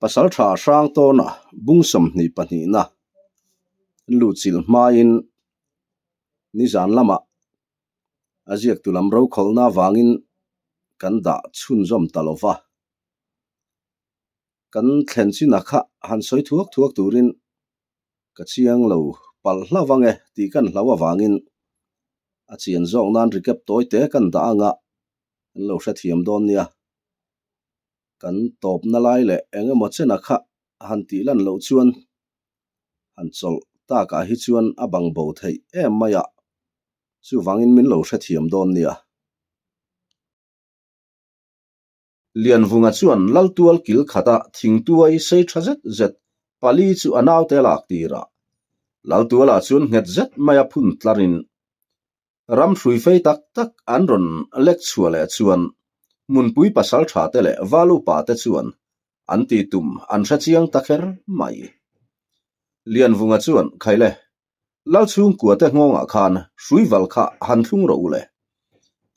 Pasaltha Hrangtawna bung 22 na luhchilh hmain nizan lamah a ziaktu lam rokhawlhna avangin kan dah chhunzawm ta lo va. Kan thlen chinah kha han sawi thuak thuak turin ka chiang lo palh hlauh ang e tih kan hlauh avangin a chian zawk nan recap tawi te kan dah anga an lo hrethiam dawn nia. Kan tawpna lai leh eng emaw chenah kha han tih lan loh chuan han chawlh takah hi chuan a bang bo theih em mai a, chuvangin min lo hrethiam dawn nia. Lianvunga chuan Laltual kil khata thingtuai sei tha zet zet pali chu a naute lak tir a. Laltualah chuan nghet zet maia phun tlarin ram hrui fei tak tak an rawn lek chhuah leh chuan hmunpui pasal tha te leh val upa te chuan an ti tum an hre chiang ta kher mai. Lianvunga chuan, Khaile, Lalchhungkua te nghawngah khan hrui val kha han thlung rawh u le,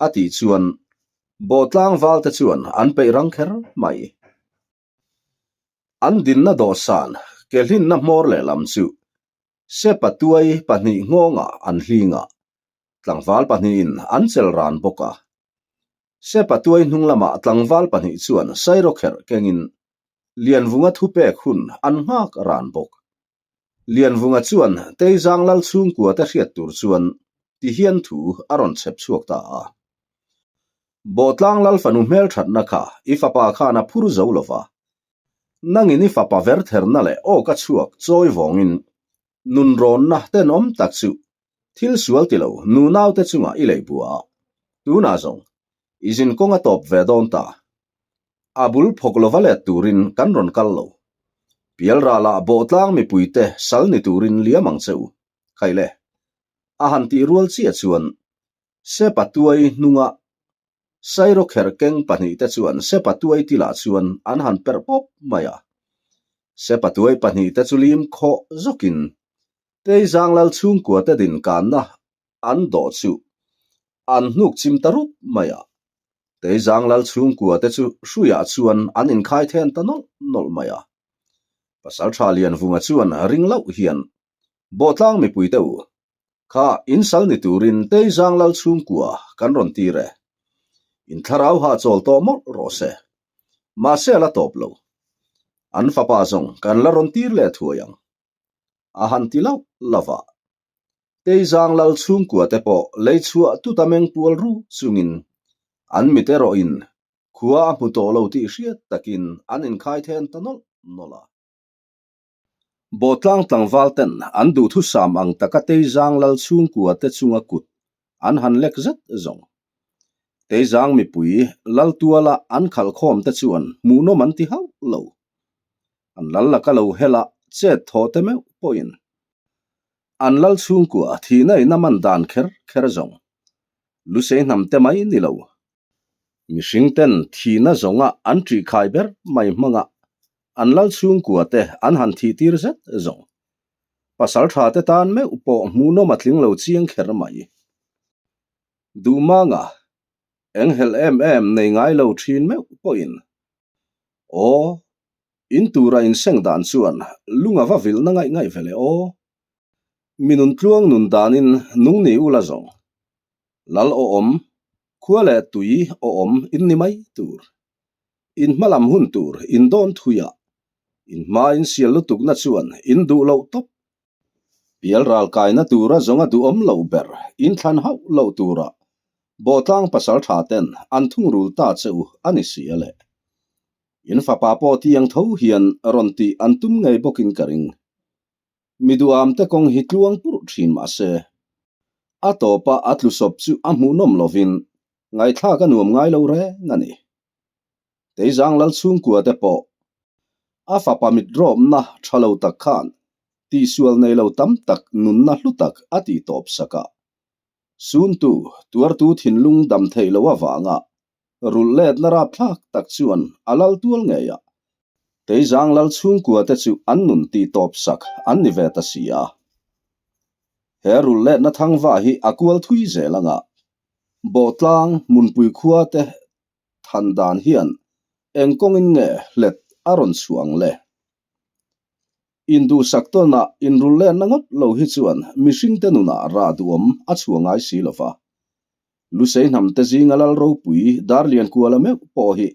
a tih chuan Bawhtlang val te chuan an peih rang kher mai. An dinna dawhsan ke hlinna hmawr lehlam chu Sepa tuai pahnih nghawngah an hling a, tlangval pahnihin an chel ran bawk a. Sepa tuai hnung lamah tlangval pahnih chuan sairawkherh kengin Lianvunga thupek hun an nghak ran bawk. Lianvunga chuan Teizang lal chhungkua te hriat tur chuan ti hian thu a rawn chhep chhuak ta a. Bawhtlang lal fanu hmelthatna kha i fapa khan a phur zo lo va. Nangin i fapa vertherna leh awka chhuak chawi vawngin nunrawnna tenawm tak chu thil sual ti lo nunaute chungah i lei bua a. Tunah zawng i zinkawng a tawp ve dawn ta. A bul phawk lova let turin kan rawn kal lo. Pialralah bawhtlang mipuite sal ni turin liam ang che u. Khaile. A han tih rual chiah chuan Sepa tuai hnunga Sairawkherh keng pahnihte chuan Sepa tuai tilah chuan an han perh pawp mai a. Sepa tuai pahnihte chu lim khawh zawkin Teizang lal chhungkuate dinkanna an dawh chu an hnuk chim ta rup mai a. Teizang lal chhungkua te chu hruiah chuan an inkhai then ta nawlh nawlh mai a. Pasaltha Lianvunga chuan ring loh hian, Bawhtlang mipui te u, kha in sal ni turin Teizang lal chhungkua kan rawn tir e. In thlarau hahchawl tawh mawlh rawh se. Mahse a la tawp lo. An fapa zawng kan la rawn tir leh thuai ang. A han ti lauh lauh a. Teizang lal chhungkua te pawh lei chhuah tuta meng pual ru chungin an mit erawhin khua a hmu tawh lo tih hriat takin an inkhai then ta nawlh nawlh a. Bawhtlang tlangval ten an duhthusam ang taka Teizang lal chhungkua te chunga kut an han lek zet zawng. Teizang mipui lal tuala an khalhkhawm te chuan hmuhnawm an ti hauh lo. An lal laka lo hela chet thaw te meuh pawhin An lal chhungkua thihna in a man dan kher kher zawng. Lusei hnam te mai ni lo. Mihring ten thihna zawnga an ṭih khai ber mai hmanga an lal chhungkua te an han thih tir zet zawng. Pasal tha te tan meuh pawh hmuhnawm a tling lo chiang kher mai. Duhmanga eng helh em em nei ngai lo ṭhin meuh pawhin aw In tura inseng dan chuan lung a va vilhna ngaih ngaih ve le aw. Mi nun tluang nun danin nung ni ula zawng. Lal aw awm, khua leh tui aw awm in ni mai tur. In hma lam hun tur in dawn thui a, in hma in sial lutukna chuan in duh loh tawp. Pial ral kaina tura zawnga duhawm loh ber in thlan hauh loh tura Bawhtlang pasaltha ten an thungrul ta che u a ni si a le. In fapa pawh tiang tho hian rawn tih an tum ngei bawkin ka ring. Mi duham te kawng hi tluang purh thin mah se, a tawpa a tlusawp chu a hmuhnawm lovin ngaithlak a nuam ngai lo reng a ni. Teizang lal chhungkua te pawh a fapa mit rawpna tha lo tak khan tihsual nei lo tam tak nunna hlu tak a tih tawp sak a. Suntu, tuartu thinlung dam theih loh avanga Rulh letna rapthlak tak chuan a lal tual ngei a, Teizang lal chhungkua te chu an nun tih tawp sak an ni ve ta si a. He rulh letna thangva hi a kual thui zel anga Bawhtlang hmunpui khua te than dan hian eng kawngin nge hlet a rawn chhuah ang le? Induhsak tawnah inrul lenna ngawt lo hi chuan mihringte nunah rah duhawm a chhuah ngai si lo va. Lusei hnamte zinga lal ropui Darliankuala meuh pawh hi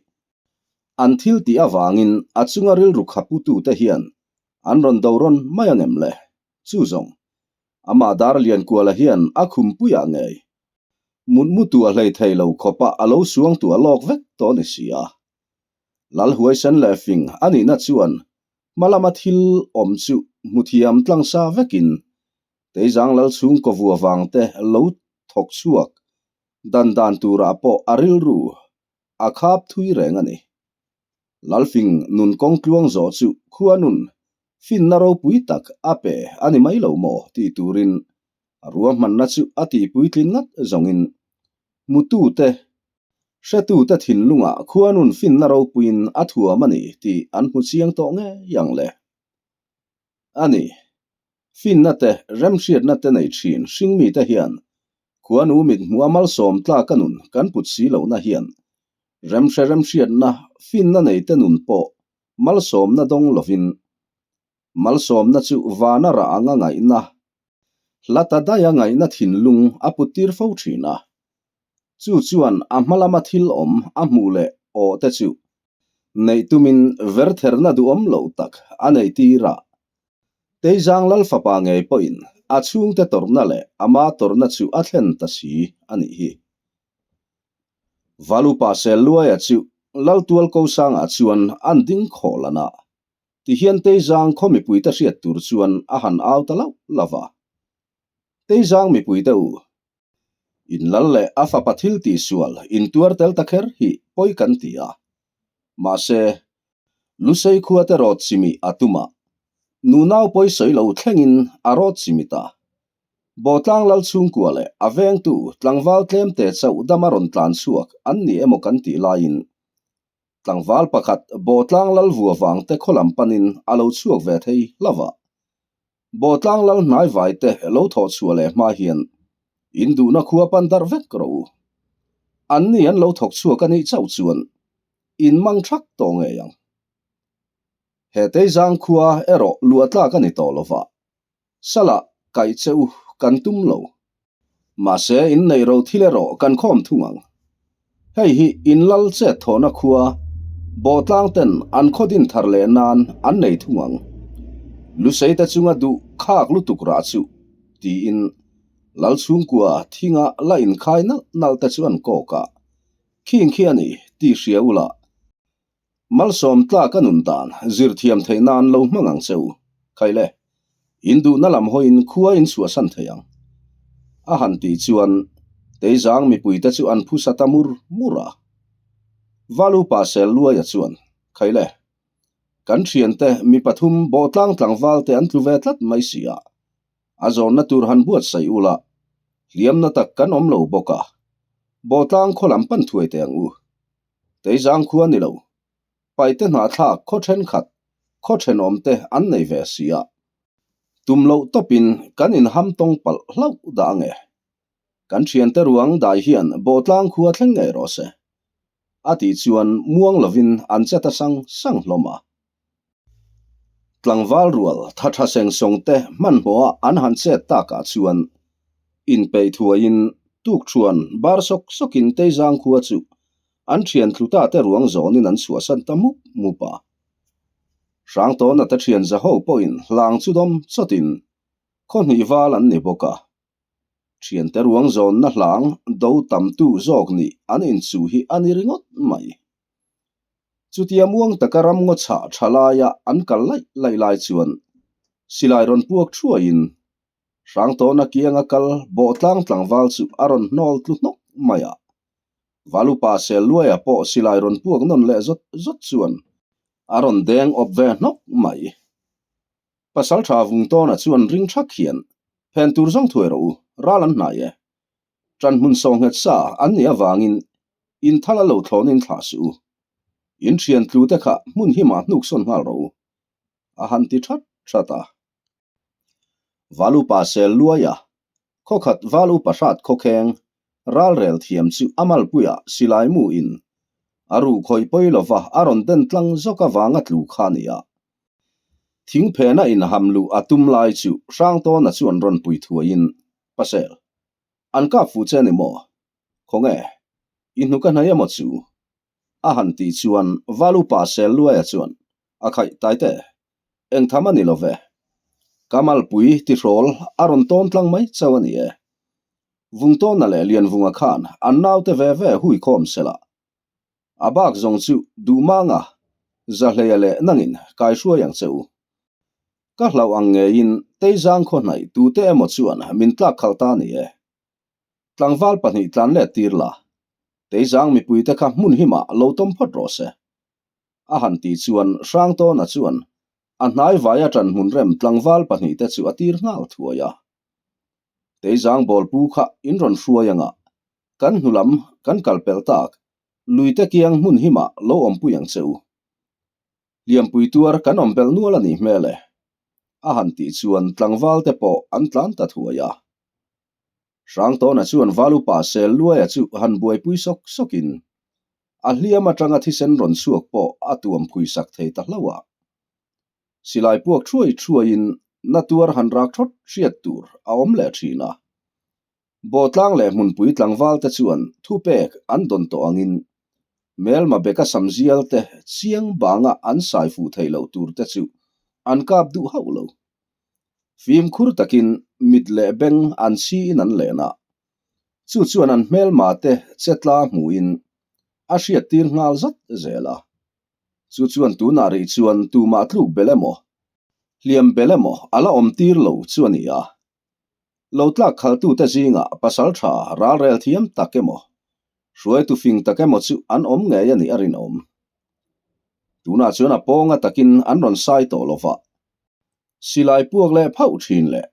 an thil tih avangin a chunga rilru khaputute hian an rawn do rawn mai angem le? Chu zawng, amah Darliankuala hian a khumpuiah ngei mutmu tuah hlei thei lo khawpa a lo suang tuah lawk vek tawh ni si a. Lal huaisen leh fing a nihna chuan hma lama thil awm chu hmu thiam tlang sa vekin Teizang lal chhungkaw vua vangte lo thawk chhuak dan dan turah pawh a rilru a khap thui reng a ni. Lalfing nun kawng tluang zawh chu khua nun finna ropui tak a pe a ni mai lo maw tih turin a ruahmanna chu a tihpuitlin ngat zawngin mutute hretute thinlungah khua nun finna ropuiin a thuam a ni tih an hmu chiang tawh ngei ang le. A ni. Finna te, remhriatna te nei thin hringmite hian khuanu mit hmuh a malsawm tlaka nun kan put si lohna hian remhre remhriatna finna nei te nun pawh malsawmna dawng lovin malsawmna chu vana rah anga ngaihna hla ta daia ngaihna thinlung a put tir fo thin a. Chu chuan a hma lama thil awm a hmuh leh aw te chu neih tumin vertherna duhawm lo tak a neih tir a. Teizang Lal fapa ngei pawhin a chhungte tawrhna leh ama tawrhna chu a thlen ta si a nih hi. Valupa Selluaia chu Laltual Kosangah chuan an ding khawh lan a, tihian Teizang khaw mipuite hriat tur chuan a han au ta lauh lauh a. Teizang mipuite u, In lal leh a fapa thil tihsual intuar tel ta kher hi pawi kan ti a. Mahse, Lusei khuate rawt chimi a tum a, nunau pawi sawi lo thlengin a rawt chimi ta. Bawtlang lal chhungkua leh a vengtu tlangval tlemte chauh dama rawn tlan chhuak an ni emaw kan tih laiin tlangval pakhat Bawtlang lal vua vangte khaw lam panin a lo chhuak ve thei hlauh a. Bawtlang lal hnai vaite lo thawh chhuah leh hma hian in duhna khua pan darh vek rawh u. Anni an lo thawk chhuak a nih chauh chuan in mang thak tawh ngei ang. He Teizang khua erawh luah tlak a ni tawh lo va, Salah kaih che u kan tum lo. Mahse in neih ro thil erawh kan khawm thung ang. Hei hi in lal chet thawhna khua Bawhtlang ten an khaw din thar leh nan an nei thung ang. Lusei te chunga duh khak lutuk rah chu tiin lal chhungkua thinga la inkhai nalh nalh te chu an kawk a, khing khi a ni tih hria ula Malsawm tlak a nun dan zir thiam theih nan lo hmang ang che u. Khaile, in duhna lam hawiin khua in chhuahsan thei ang. A han tih chuan Teizang mipuite chu an phusa ta mur mur a. Valupa Selluaia chuan, Khaile, kan thiante mi pathum bawhtlang tlangvalte an tlu ve tlat mai si a, a zawnna tur han buatsaih ula, hliamna tak kan awm lo bawk a, bawhtlang khaw lam pan thuai teh ang u. Teizang khua ni lo, paite hnahthlak khaw thenkhat, khaw thenawmte an nei ve si a. Tum loh tawpin kan inham tawng palh hlauh dah ange. Kan thiante ruang dai hian Bawhtlang khua thleng ngei rawh se. A tih chuan muang lovin an che ta sang sang hlawm a. Tlangval rual tha tha seng sawng te hmanhmawha an han chet takah chuan inpeih thuaiin tukthuan bar sawk sawkin Teizang khua chu an thian tluta te ruang zawnin an chhuahsan ta mup mup a. Hrangtawna te thian za ho pawhin hlang chu dawm chawtin khaw hnih val an ni bawk a. Thiante ruang zawnna hlang do tamtu zawk nih an inchuh hi a ni ringawt mai. Chutia muang taka ram ngaw chhah tha laia an kal laih laih lai chuan silai rawn puak thuaiin Hrangtawna kianga kal bawhtlang tlangval chu a rawn hnawl tlu hnawk mai a. Valupa Selluaia pawh silai rawn puak nawn leh zawt zawt chuan a rawn deng awp ve hnawk mai. Pasaltha Vungtawna chuan ring thak hian, Phen tur zawng thuai rawh u, ral an hnai e. Ṭan hmun sawnghet sa an nih avangin in thal a lo thlawnin thlah suh u. In ṭhian tlu te kha hmun himah hnuk sawn nghal rawh u. A han ti ṭhat ṭhat a. Valupa sel luai a, khawkhat Valupa hrat khawkheng ralrel thiam chu a malpuiah silai mu in. A ruh khawih pawi lova a rawn den tlang zawk avanga tlu kha a ni a. Thing phena inham luh a tum lai chu Hrangtawna chuan rawn pui thuaiin, Pasel, an kap fuh che a ni maw? Khawnge, i hnuk a hnai emaw chu? A han tih chuan Valupa Selluaia chuan, A khaih taite, eng tham a ni lo ve. Ka malpui tihrawl a rawn tawn tlang mai chauh a ni e. Vungtawna leh Lianvunga khan an naute ve ve hui khawm sela. A bak zawng chu Duhmanga, Zahleia leh nangin kai hruai ang che u. Ka hlauh ang ngeiin Teizang khaw hnaih tute emaw chuan min tlak khalh ta a ni e. Tlangval pahnih tlan let tir la, Teizang mipuite kha hmun himah lo tawm phawt rawh se. A han tih chuan Hrangtawna chuan a hnai vaia ṭanhmun rem tlangval pahnihte chu a tir nghal thuai a. Teizang bawlpu kha in rawn hruai anga kan hnu lam kan kal pelh tak luite kiang hmun himah lo awmpui ang che u. Liampui tuar kan awm belh nual a nih hmel e. A han tih chuan tlangval te pawh an tlan ta thuai a. Hrangtawna chuan Valupa sel luaia chu han buaipui sawk sawkin a hliam atanga thisen rawn chhuak pawh a tuam phui sak thei ta hlauh a. Silai puak thuai thuaiin na tuar han rak thawt hriat tur a awm leh thin a. Bawhtlang leh hmunpui tlangval te chuan thupek an dawn tawh angin Melma beka samzial te chiang banga an sai fuh theih loh tur te chu an kap duh hauh lo. Fimkhur takin mit leh beng an chhiin an len a, chu chuan an hmelma te che tla hmuhin a hriattir nghal zat zel a. Chu chuan tunah rih chuan tumah tluk bel emaw, hliam bel emaw a la awm tir lo chu a ni a. Lo tlak khaltute zingah pasal tha ralrel thiam tak emaw, hruaitu fing tak emaw chu an awm ngei a nih a rinawm. Tunah chuan a pawnga takin an rawn sai tawh lo va. Silai puak leh phauh thin leh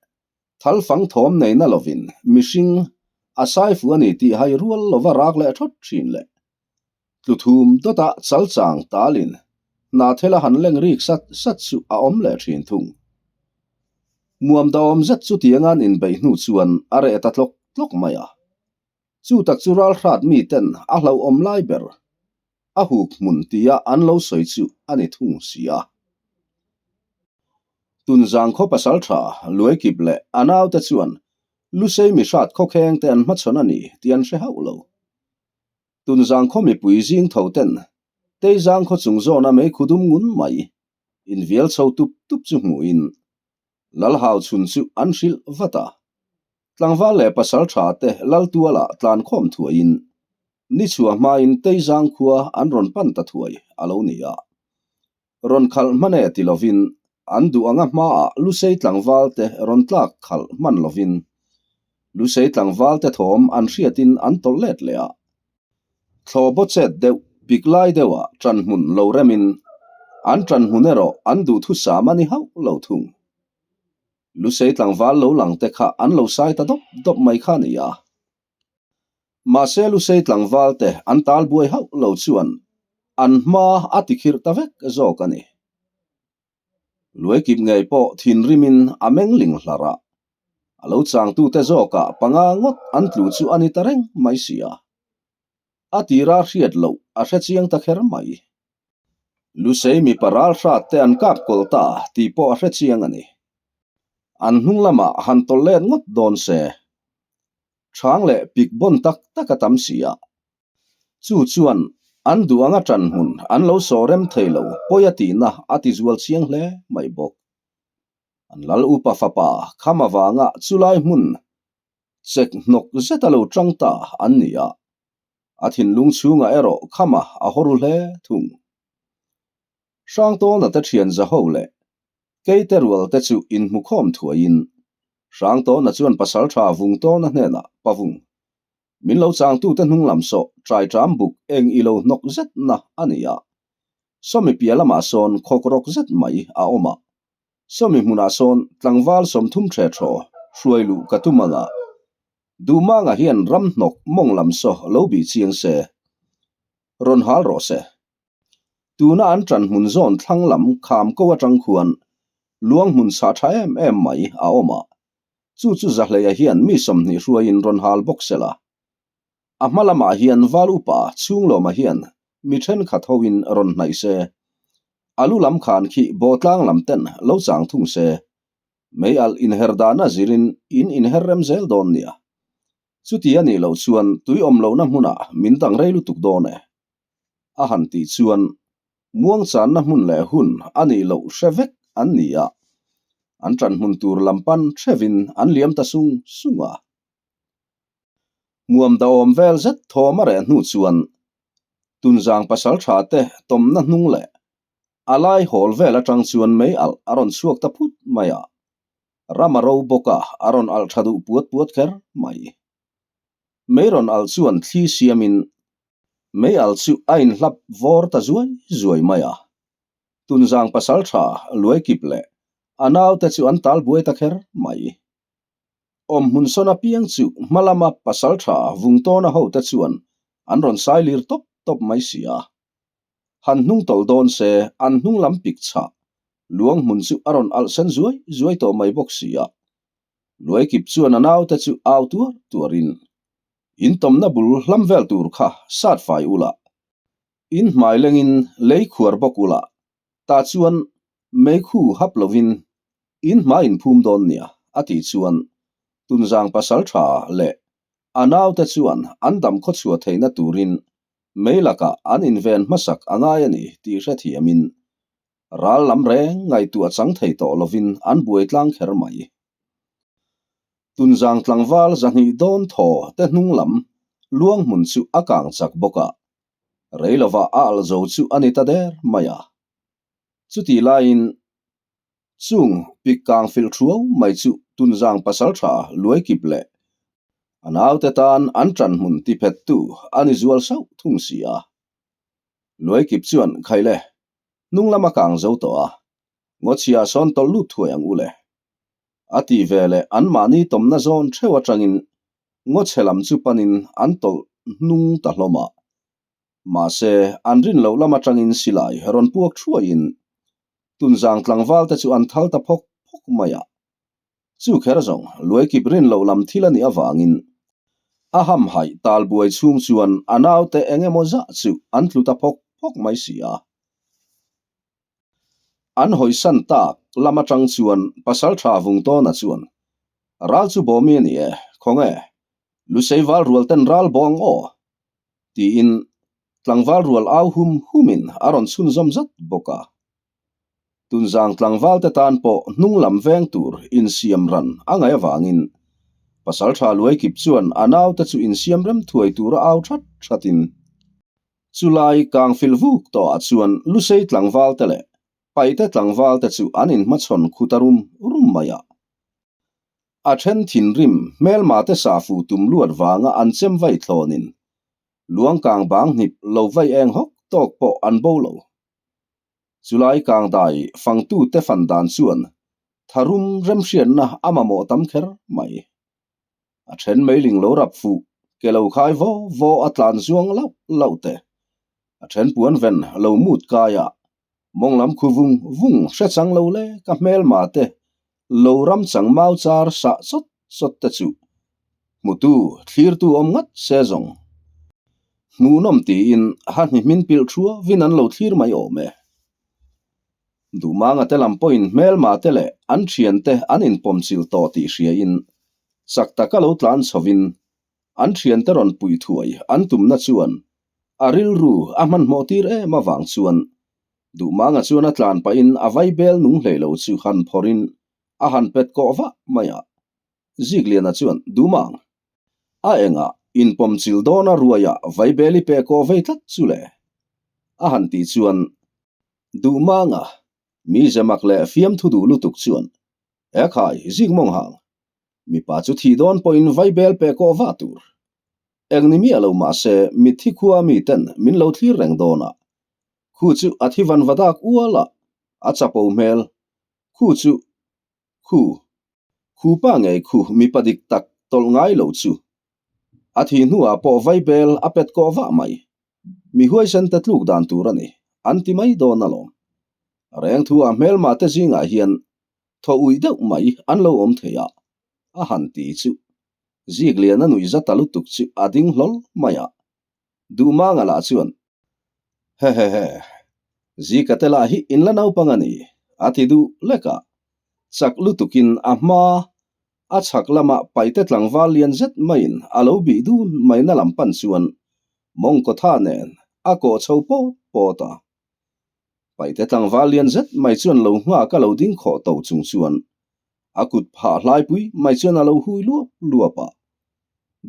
thal fang thawm nei na lovin mihring a sai fuh a ni tih hai rual lova rak leh thawt thin leh tlu thum dawta chal chang talin hnathela han leng rik sat sat chu a awm leh thin thung. Muam dawm zet chu tiangan inbeih hnu chuan a reh ta tlawk tlawk mai a. Chu tak chu ralhrat miten a hlauhawm lai ber a huk hmun tia an lo sawi chu a ni thung si a. Tunzang khaw pasal tha Luaikip leh a naute chuan Lusei mihrat khawkheng te an hmachhawn a ni tih an hre hauh lo. Tunzang khaw mipui zing tho ten Teizang khaw chung zawna meikhu dum ngun mai invial chho tup tup chu hmuhin Lalhau chhun chu an hrilh vat a. Tlangval leh pasal tha te Laltuala tlan khawm thuaiin ni chhuah hmain Teizang khua an rawn pan ta thuai a lo ni a. Rawn khalh hman e ti lovin an duh anga hmaah Lusei tlangval te rawn tlak khalh hman lovin Lusei tlangval te thawm an hriatin an tawlh let leh a. Thlaw baw chet deuh pik lai deuhah ṭan hmun lo remin an ṭan hmun erawh an duhthusam a ni hauh lo thung. Lusei tlangval lo lang te kha an lo sai ta dawp dawp mai kha a ni a. Mahse Lusei tlangval te an tal buai hauh lo chuan an hma a tikhirh ta vek zawk a ni. Luaikip ngei pawh thinrimin a meng ling hlarh a, a lo changtute zawkah panga ngawt an tlu chu a ni ta reng mai si a. A tira hriat loh a hre chiang ta kher mai. Lusei mipa ral hrat te an kap kawlh ta tih pawh a hre chiang a ni. An hnung lamah han tawlh let ngawt dawn se. Chhang leh pik bawn tak tak a tam si a. Chu chuan an duh anga ṭan hmun an lo saw rem thei lo pawi a tihna a ti zual chiang hle mai bawk. An lal upa fapa kham avanga chulai hmun chek hnawk zet a lo ṭang ta an ni a, a thinlung chhungah erawh khama a haw ru hle thung. Hrangtawna te ṭhian za ho leh Keite rual te chu inhmukhawm thuaiin Hrangtawna chuan pasalṭha Vungtawna hnenah Pavung Min lo changtute hnung lam sawh trai ṭam buk eng i lo hnawk zet na a ni a. Sawmi piah lamah sawn khawk rawk zet mai a awm a. Sawmi hmunah sawn tlangval 30 ṭhe ṭhaw hruai luh ka tum ang a. Duhmanga hian ram hnawk mawng lam saw lo bih chiang se. Rawn hal rawh se. Tuna an ṭan hmun zawn thlang lam kham ko aṭang khuan luang hmun chhah ṭha em em mai a awm a. Chu chu Zahleia hian mi 20 hruaiin rawn hal bawk se la. A hma lamah hian Val upa Chhunglawma hian mi thenkhat hoin rawn hnaih se, a lu lam khan khi bawhtlang lam ten lo chang thung se, mei alh inher dana zirin in inher rem zel dawn nia. Chuti a nih loh chuan tui awm lohna hmunah min dang rei lutuk dawn e. A han tih chuan muangchanna hmun leh hun a nih loh hre vek an ni a, an ṭan hmun tur lam pan hrevin an liam ta sung sung a. Hmuam dahawm vel zet thawm a reh hnu chuan Tunzang pasalṭha te tawmna hnung leh a lai hawl vel aṭang chuan mei alh a rawn chhuak ta phut mai a, ram a ro bawk a, a rawn alh ṭha duh puat puat kher mai. Mei rawn alh chuan thli siamin mei alh chu a inhlap vawr ta zuai zuai mai a. Tunzang pasalṭha Luaikip leh a naute chu an tal buai ta kher mai. Awm hmun sawn apiang chu hma lama pasalṭha Vungtawna hote chuan an rawn sailir tawp tawp mai si a. Han hnung tawlh dawn se an hnung lam pik chhah luang hmun chu a rawn alh sen zuai zuai tawh mai bawk si a. Luaikip chuan a naute chu au tuar tuarin, In tawmna bul hlam vel tur kha sat fai ula, in hmai lengin lei khuar bawk ula, tah chuan meikhu hap lovin in hmai in phum dawn nia, a tih chuan Tunzang pasaltha leh a naute chuan an dam khawchhuah theihna turin mei lakah an inven hmasak a ngai a ni tih hrethiamin ral lam reng ngaihtuah chang thei tawh lovin an buai tlang kher mai. Tunzang tlangval 200 dawn thaw te hnung lam luang hmun chu a kang chak bawk a, rei lovah a alh zo chu a ni ta der mai a. Chutih laiin chung pik kang filh thuau mai chu Tunzang pasaltha Luaikip leh a naute tan an ṭan hmun tiphettu a ni zual sauh thung si a. Luaikip chuan Khaile hnung lam a kang zo tawh a, ngawchhia sawn tawlh lut thuai ang u le. A tih ve leh anmahni tawmna zawn theuh atangin ngawchhe lam chu panin an tawlh hnung ta hlawm a. Mahse, an rin loh lam atangin silai rawn puak thuaiin Tunzang tlangval te chu an thal ta phawk phawk mai a. Chu kher zawng Luaikip rin loh lam thil a nih avangin a hamhaih tal buai chhung chuan a naute eng emaw zah chu an tlu ta phawk phawk mai si a. An hawisan tak lam atang chuan Pasaltha Vungtawna chuan, Ral chu bawmi a ni e, khawnge? Lusei val rual ten ral bawng aw? tiin tlangval rual au hum humin a rawn chhunzawm zat bawk a. Tunzang tlangvalte tan pawh hnung lam veng tur insiam ran a ngaih avangin Pasaltha Luaikip chuan a naute chu insiam rem thuai tura au that thatin chulai kangfil vuk tawhah chuan Lusei tlangvalte leh Paite tlangvalte chu an inhmachhawn khut a rum rum mai a. A then thinrim hmelmate safu tum luat vanga an chem vai thlawnin luangkang bang hnip lo vai eng hawk tawk pawh an bo lo. Chulai kangdai fangtute fan dan chuan tharum remhriatna a mamawh tam kher mai. A then meiling lo rap fuh, ke lo khai vaw vaw a tlan zuang lauh lauh te, a then puan ven lo mut kaia mawng lam khu vung vung hre chang lo le ka hmelma te lo ram chang mau char sah chawt chawt te chu hmutu thlirtu awm ngat se zawng. Hmuhnawm tiin ha hnihmin pilh thua vin an lo thlir mai awm e. Duhmanga te lam pawhin hmelma te leh an thiante an inpawmchilh tawh tih hriain chak taka lo tlan chhovin an thiante rawn puih thuai an tumna chuan a rilru a hmanhmawh tir em avang chuan Duhmanga chuan a tlan pahin a vaibel nung hlei lo chu han phawrhin a han pet kawh vah mai a. Zikliana chuan Duhmang A engah inpawmchilh dawna ruaia vaibeli pe kaw vei tlat chu le? A han tih chuan Duhmanga, mi zemak leh fiamthu duh lutuk chuan, E khai, zik mawng hang, mipa chu thih dawn pawhin vaibel pe kaw vah tur. Eng ni miah lo mahse mitthi khua mi ten min lo thlir reng dawn a. Khu chu a thi vanvadak ual a, a chapo hmel. Khu chu Khu. Khu pa ngei khu mipa dik tak tawlh ngai lo chu. A thih hnuah pawh vaibel a pet kawh vah mai. Mi huaisen te tluk dan tur a ni, an ti mai dawn alawm. Reng thu ah hmelma te zingah hian thaw uih deuh mai an lo awm thei a, a han ti chu. Zikliana nuih za ta lutuk chu a ding hlawl mai a. Duhmanga lah chuan. Hehehe, Zika te lah hi in la naupang a ni, a ti duh lek a. Chak lutukin a hma a chhak lama paite tlangval lian zet maiin a lo bih dun mai na lam pan chuan mawngkawtha nen a kawh chho pawt pawt a. Paite tlangval lian zet mai chuan lo nghak a lo ding khawh to chung chuan a kut phah hlaipui mai chuan a lo hui luap luap a.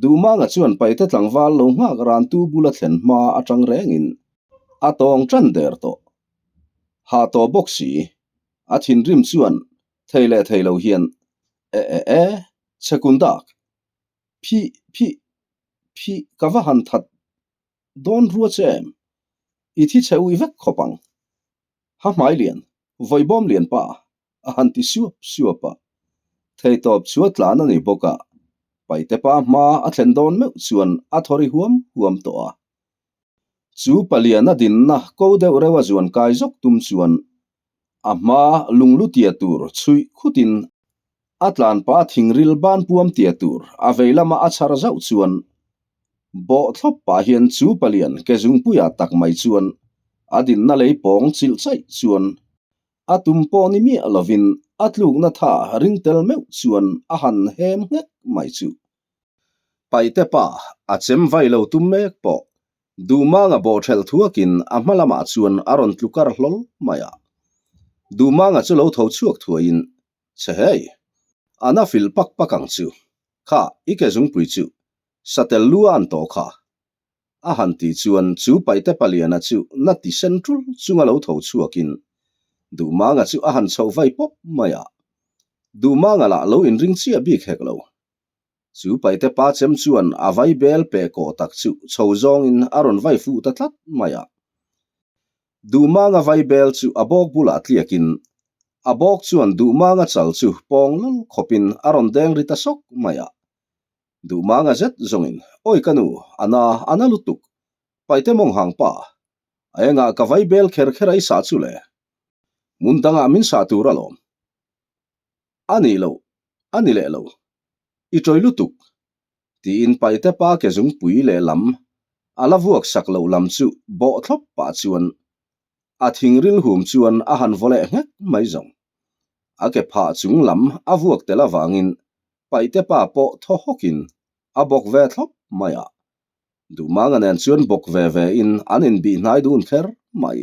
Duhmanga chuan paite tlangval lo nghak rantu bula thlen hma atang rengin a tawng tan der tawh. Hah tawh bawk si, a thinrim chuan thei leh thei lo hian E e e, chhekundak, phih phih phih ka va han that dawn rua che em? I thi chhe ui vek khawp ang. Ha hmai lian, vawi bawm lian pa a han ti suap suap a. Theitawp chu a tlan a ni bawk a, paite pa hma a thlen dawn meuh chuan a thawri huam huam tawh a. Chu palian a dinna ko deuh reuh a zuan kai zawk tum chuan a hma lunglu tia tur chhuih khutin a tlan pa thingril ban puam tia tur a vei lama a chhar zauh chuan bawh thlawp pah hian chu palian ke zungpuia tak mai chuan a dinna lei pawng chilh chaih chuan a tum pawh ni miah lovin a tlukna tha ring tel meuh chuan a han hem nghek mai chu. Paite pa a chem vai lo tum mek pawh Duhmanga bawhthelh thuakin a hma lamah chuan a rawn tlu kar hlawl mai a. Duhmanga chu lo tho chhuak thuaiin, Che hei, a na fil pak pak ang chu, kha i ke zungpui chu satel lu a an tawh kha. A han ti chuan chu paite paliana chu na ti sen tul chunga lo tho chhuakin Duhmanga chu a han chhoh vai pawp mai a. Duhmanga lah lo inring chiah bik hek lo. Chu paite pa chem chuan a vai bel pe kawh tak chu chho zawngin a rawn vai fuh ta tlat mai a. Duhmanga vai bel chu a bawk bulah tliakin a bawk chuan Duhmanga chal chu pawng lal khawpin a rawn deng ri ta sawk mai a. Duhmanga zet zawngin, Awi ka nu, a na, a na lutuk. Paite mawng hang pa, a engah ka vai bel kher kher a i sah chu le? Hmun dangah min sah tur alawm. A nih loh, a ni leh lo. I ṭawi lutuk, tiin paite pa ke zungpui lehlam a la vuak sak loh lam chu bawh thlawp pah chuan a thingril hum chuan a han vaw leh nghek mai zawng. A ke phah chung lam a vuak tel avangin paite pa pawh thaw hawkin a bawk ve thlawp mai a. Duhmanga nen chuan bawk ve ve in an inbih hnai dun kher mai.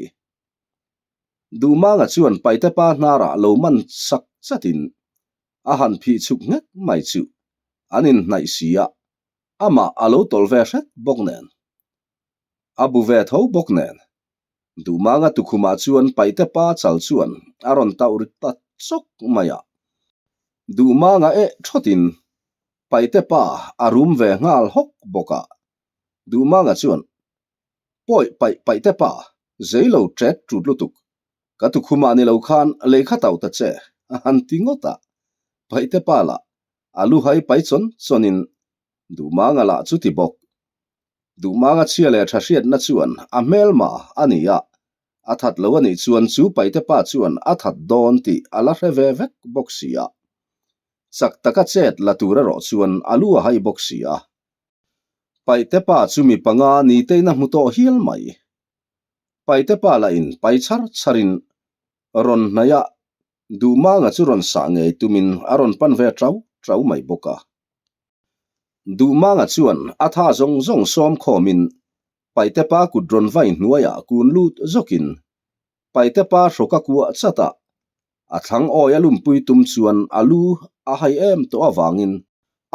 Duhmanga chuan paite pa hnarah lo man sak chatin a han phih chhuk nghek mai chu an inhnaih si a, amah a lo tawlh ve hret bawk nen. A bu ve tho bawk nen. Duhmanga tukhumah chuan paite pa chal chuan a rawn tauh ri ta chawk mai a. Duhmanga eh thawtin paite pa a rum ve nghal hawk bawk a. Duhmanga chuan Pawi paih paih te pa, zei lo ṭet ṭut lutuk. Ka tukhumah ni lo khan lehkha tauh ta che, a han ti ngawt a. Paih te pa lah a lu hai pai chawn chawnin Duhmanga lah chu ti bawk. Duhmanga chhia leh ṭha hriatna chuan a hmelma a ni a, a that lo a nih chuan chu paih te pa chuan a that dawn tih a la hre ve vek bawk si a. Chak taka chet la tur erawh chuan a lu a hai bawk si a. Paite pa chu mi panga ni tein a hmu tawh hial mai. Paite pa lah in pai chhar chhar in rawn hnaih a, Duhmanga chu rawn sah ngei tumin a rawn pan ve tau tau mai bawk a. Duhmanga chuan a tha zawng zawng sawm khawm in Paite pa kut rawn vai hnuaiah kun lut zawk in Paite pa hrawk a kuah chat a, a thlang awi a lumpui tum chuan a lu a hai em tawh avangin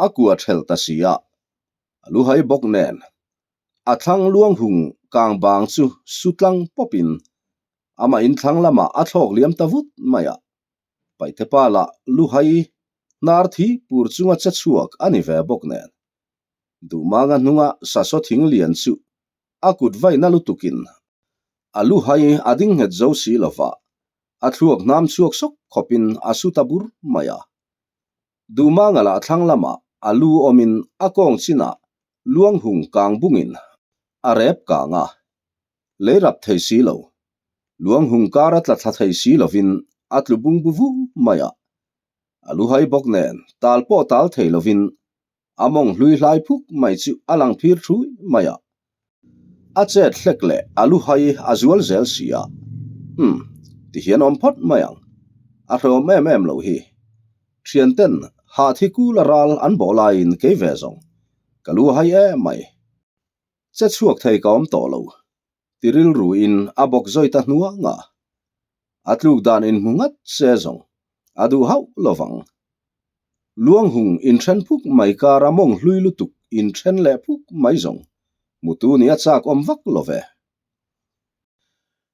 a kua thelh ta si a, a lu hai bawk nen a thlang luang hung kang bang chu su tlang pawpin amah in thlang lamah a thlawk liam ta vut mai a, Paite pa lah lu hai hnar thi pur chunga che chhuak a ni ve bawk nen Duhmanga hnunga sasaw thing lian chu a kut vaina lutukin a lu hai a ding nghet zo si lova, a thluak hnam chhuak sawk khawpin a su ta bur mai a. Duhmanga lah thlang lamah a lu awmin a kawng chinah luang hung kang bungin a rep kang a, lei rap thei si lo, luang hung kar a tla thla thei si lovin a tlu bung bu vu mai a. A lu hai bawk nen tal pawh tal thei lovin a mawng hlui hlai phuk mai chu a lang phir thui mai a. A chet hlek leh a lu hai a zual zel si a. Umm, ti hian awm phawt mai ang. A hrehawm em em lo hi. Thianten hah thi kul a ral an bawh laiin kei ve zawng. Ka lu a hai em mai. Che chhuak thei ka awm tawh lo. Ti rilruin a bawk zawi ta hnuang a. A tluk dan inhmu ngat se zawng a duh hauh lo vang. Luanghung inthen phuk mai kara mawng hlui lutuk inthen leh phuk mai zawng hmutu nih a chak awm vak lo ve.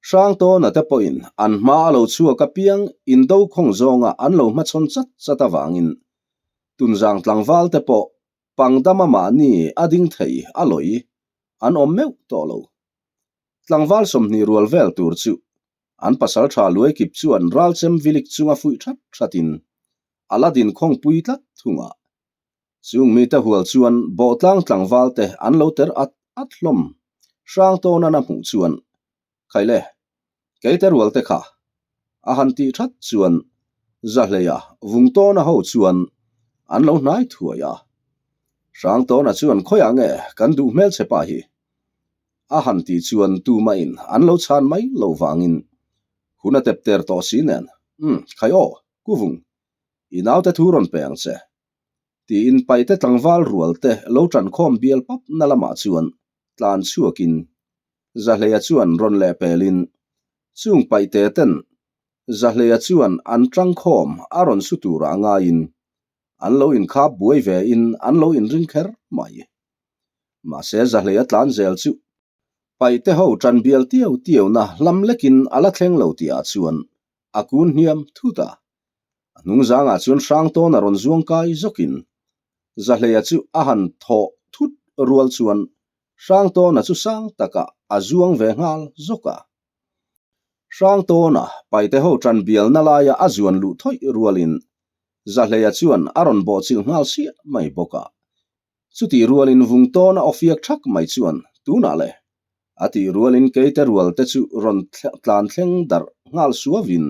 Hrangtawna te pawhin an hma a lo chhuak apiang indo khawng zawnga an lo hmachhawn chat chat avangin tunzang tlangval te pawh pangdama mahni a ding thei a lawi an awm meuh tawh lo. Tlangval 20 rual vel tur chu an pasal tha luai kip chuan ralchem vilik chunga fuih that thatin a la din khawngpui tlat thung a. Chung mite hual chuan bawhtlang tlangval te an lo ter at at hlawm hrang tawn an a hmuh chuan Khaile, keite rual te kha a han tih that chuan Zahleia vung tawna ho chuan an lo hnai thuai a. Hrang tawna chuan khawiah nge kan duh hmelchhe pa hi? A han tih chuan tumahin an lo chhan mai lo vangin hun a tep ter tawh si nen, Umm, khai aw, Kuvung, i naute thu rawn pe ang che. Tiin paite tlangval rual te lo ṭankhawm bial pap na lamah chuan tlan chhuakin Zahleia chuan rawn leh pelin chung paite ten Zahleia chuan an ṭangkhawm a rawn su turah ngaiin an lo inkhap buai ve in an lo inring kher mai. Mahse Zahleia tlan zel chu paite ho ṭan bial tiau tiauna hlam lekin a la thleng lo tihah chuan a kun hniam thut a. A hnung zangah chuan hrang tawn a rawn zuang kai zawkin Zahleia chu a han thawh thut rual chuan hrang tawna chu sang takah a zuang ve nghal zawk a. Hrang tawna paite ho tan bialna laia a zuan luh thawih rualin Zahleia chuan a rawn bawhchilh nghal siah mai bawk a. Chutih rualin vung tawna awfiak thak mai chuan tunah le a tih rualin keite rual te chu rawn tlan thleng darh nghal suavin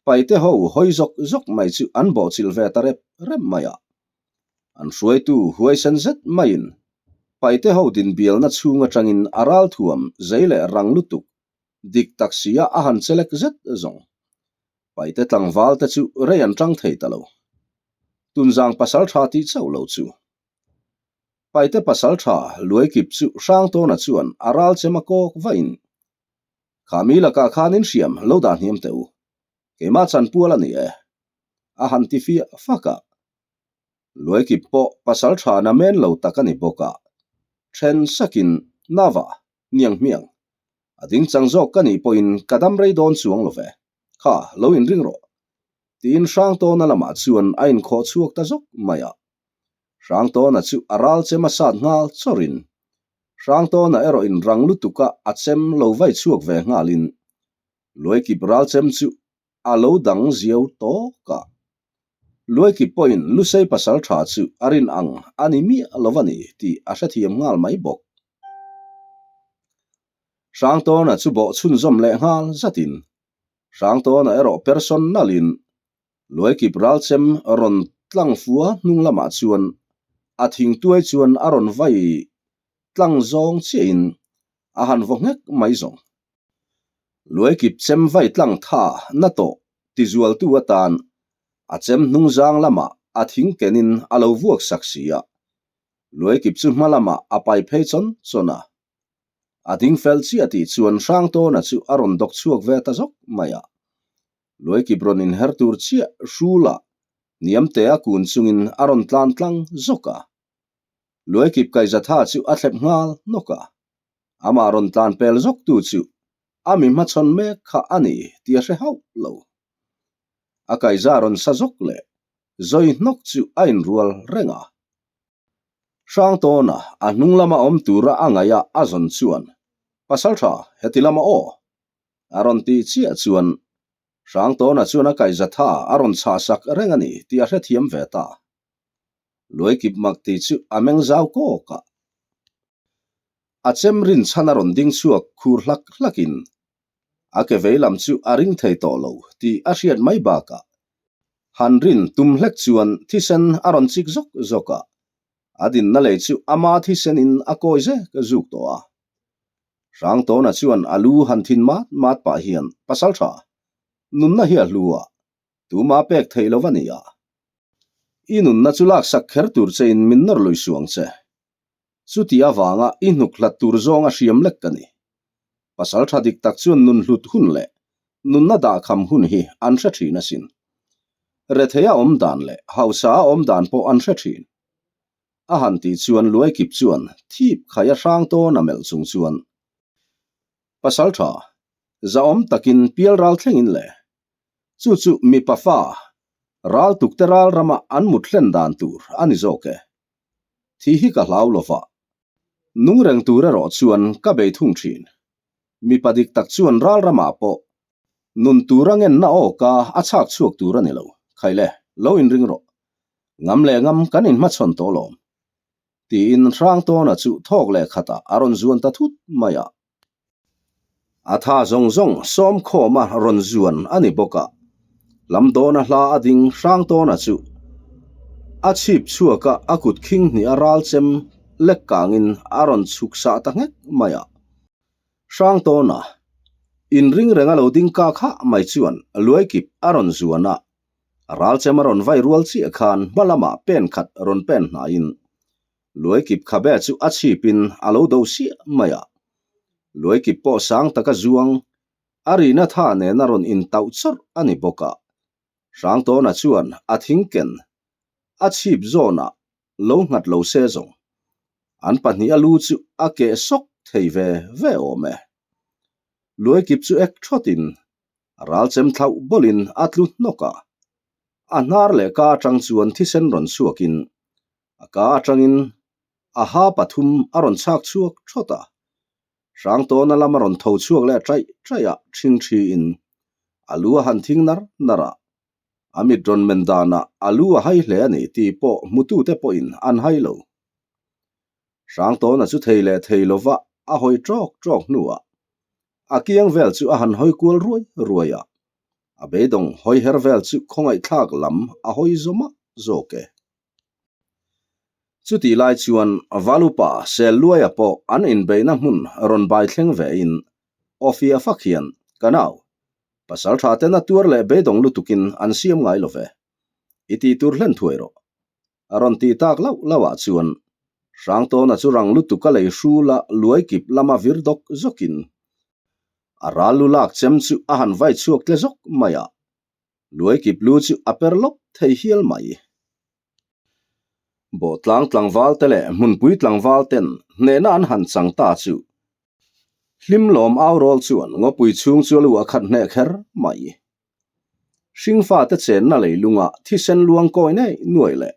Paite ho hawi zawk zawk mai chu an bawhchilh ve ta rep rep mai a. An hruaitu huaisen zet maiin Paite ho dinbialna chhung atangin a ralthuam zei leh rang lutuk dik tak sia a han chelek zet zawng. Paite tlangval te chu rei an tang thei ta lo. Tunzang pasal tha tih chauh lo chu. Paite pasal tha Luaikip chu Hrangtawna chuan a ral chem a kawk vahin Kha mi lakah khan in hriam lo dah hniam teh u. Keimah chan pual a ni e. A han ti fiah fak a. Luaikip pawh pasal tha na men lo tak a ni bawk a. Then sakin Nava, niang hmiang. A ding chang zawk ka nih pawhin ka dam rei dawn chuang lo ve. Kha, lo inring rawh. Tiin Hrangtawna lamah chuan a inkhawh chhuak ta zawk mai a. Hrangtawna chu a ral chem a sat nghal chawrin Hrangtawna erawh in rang lutuk a a chem lo vai chhuak ve nghalin Luaikip ral chem chu a lo dang ziau tawk a. Luaikip pawhin Lusei pasal tha chu a rin ang a ni miah lo a ni tih a hrethiam nghal mai bawk. Hrangtawna chu bawh chhunzawm leh nghal zatin Hrangtawna erawh person nalhin Luaikip ral chem rawn tlang fua hnung lamah chuan a thingtuai chuan a rawn vai tlang zawng chiahin a han vaw nghek mai zawng. Luaikip chem vai tlang tha na tawh tizualtu atan a chem hnung zang lamah a thing kenin a lo vuak sak si a, Luaikip chu hma lamah a pai phei chawn chawn a. A ding fel chiah tih chuan Hrangtawna chu a rawn dawk chhuak ve ta zawk mai a. Luaikip rawn inher tur chiah Hrula Niamte a kun chungin a rawn tlan tlang zawk a. Luaikip kaihzatha chu a thlep nghal nawk a. Amah rawn tlan pel zawk tu chu a mi hmachhawn mek kha a ni tih a hre hauh lo. A kaihza rawn sa zawk leh zawi hnawk chu a inrual reng a. Hrangtawna a hnung lama awm tura a ngaih a a zawn chuan, Pasaltha, heti lama aw? A rawn tih chiah chuan Hrangtawna chuan a kaihzatha a rawn chhah sak reng a ni tih a hrethiam ve ta. Luaikip mak tih chu a meng zau kawk a. A chem rin chhan a rawn ding chhuak khur hlak hlakin a ke vei lam chu a ring thei tawh lo tih a hriat mai bakah han rin tum hlek chuan thisen a rawn chik zawk zawk a, a dinna lei chu ama thisenin a kawi zek zuk tawh a. Hrangtawna chuan a lu han thin mat mat pah hian, Pasaltha, nunna hi a hlu a, tuma pek theih lo va ni a. I nunna chu laksak kher tur chein min nawr lui suang che. Chuti avanga i hnuk hlat tur zawnga hriam lek ka ni. Pasaltha dik tak chuan nun hlut hun leh nunna dahkham hun hi an hre thin asin. Retheia awm dan leh hausa a awm dan pawh an hre thin. A han tih chuan Luaikip chuan thip khai a hrang tawn a melh chung chuan, Pasaltha, zahawm takin pial ral thlengin le. Chu chu mipa fa, ral tukte ral rama an mut hlen dan tur a ni zawk e. Thi hi ka hlau lo va. Nung reng tur erawh chuan ka bei thung thin. Mipa dik tak chuan ral ramah pawh nun tura ngenna awka a chhak chhuak tur a ni lo. Khaile, lo inring rawh. Ngam leh ngam kan inhmachhawn tawh lawm. Tiin Hrangtawna chu thawk leh khatah a rawn zuan ta thut mai a. A tha zawng zawng sawmkhawma rawn zuan a ni bawk a, lam dawna hla a ding Hrangtawna chu a chhip chhuak a, a kut khing hnih a ral chem lek kangin a rawn chhuk sah ta nghek mai a. Hrangtawna inring renga lo ding kak hah mai chuan Luaikip a rawn zuan a, ral chem a rawn vai rual chiah khan hma lamah pen khat rawn pen hnaiin Luaikip khabe chu a chhipin a lo do siah mai a. Luaikip pawh sang taka zuang, a rihna tha nena rawn intauh chawrh a ni bawk a. Hrangtawna chuan a thingken a chhip zawnah lo nghat lo se zawng. An pahnih a lu chu a keh sawk thei ve ve awm e. Luaikip chu ek thawtin ral chem thlauh bawlin a tlu hnawk a. A hnar leh ka atang chuan thisen rawn chhuakin A ka atangin a ha pathum a rawn chhak chhuak thawt a, Hrangtawna lam a rawn tho chhuak leh chaih chaih a thing thiin a lu a han thing nar nar a, a mit rawn men danah a lu a hai hle a ni tih pawh hmutute pawhin an hai lo. Hrangtawna chu thei leh thei lova a hawi tawk tawk hnuah a kiang vel chu a han hawi kual ruai ruai a, a beidawng hawi her vel chu khawngaihthlak lam a hawi zawmah zawk e. Chutih lai chuan Valupa Selluaia pawh an inbeihna hmun rawn bai thleng vein Awfia fak hian, Ka nau, pasal tha ten a tuar leh beidawng lutukin an siam ngai lo ve. I tih tur hlen thuai rawh. A rawn tih tak lauh lauhah chuan Hrangtawna chu rang lutuk a lei hrul a luai kip lama vir dawk zawkin a ral lu lak chem chu a han vai chhuak tle zawk mai a. Luai kip lu chu a per lawk thei hial mai. Bawhtlang tlangval te leh hmunpui tlangval ten hnehna an han chang ta chu hlim lawm au rawl chuan ngawpui chhung chu a lu a khat hneh kher mai. Hringfa te chenna leilunga thisen luang kawi nei nuai leh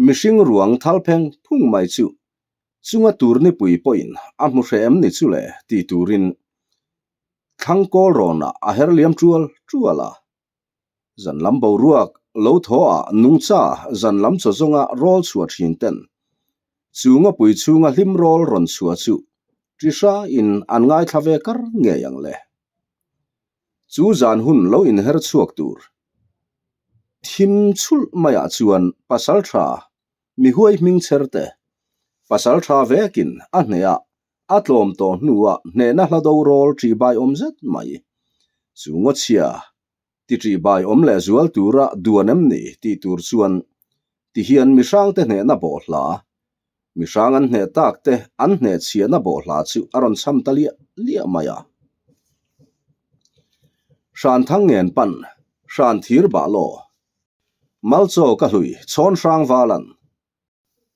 mihring ruang thal pheng phung mai chu chunga tur nipui pawhin a hmu hreh em ni chu le ti turin Thlang kawl rawnah a her liam tual tual a. Zan lam boruak lo thaw ah nungcha zan lam chaw zawnga rawl chhuah thin ten chu ngawpui chhunga hlim rawl rawn chhuah chu ṭi hra in an ngaithla ve kar ngei ang le. Chu zan hun lo inher chhuak tur thim chhulh maiah chuan pasalṭha mihuai hming chher te pasal tha vekin a hnehah a tlawm tawh hnuah hnehna hla do rawl ṭihbai awm zet mai. Chu ngawchhia ti ṭihbai awm leh zual tura duan em ni tih tur chuan tihian mihrangte hnehna bawh hla, mihrang an hneh tak te an hnehchhiahna bawh hla chu a rawn chham ta liah liah mai a. Hran thang ngen pan, hran thir bah law. Malchaw ka hlui chhawn hrang valan.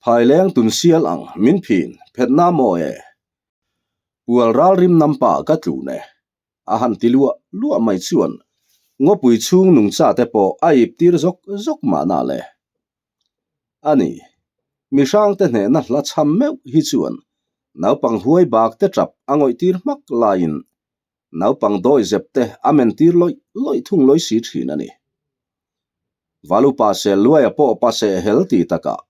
Phaileng tun sial ang min phin phet na maw e. Pual ral rim nam pa ka tlun e. A han ti luah luah mai chuan ngawpui chhung nungcha te pawh a ip tir zawk zawk mahna le. A ni, mi hrangte hnehna hla chham meuh hi chuan naupang huai bak te tap a ngawih tir hmak laiin Naupang dawi zep te a men tir lawih lawih thung lawi si thin a ni. Valupa sel luaia pawh pa seh hel ti takah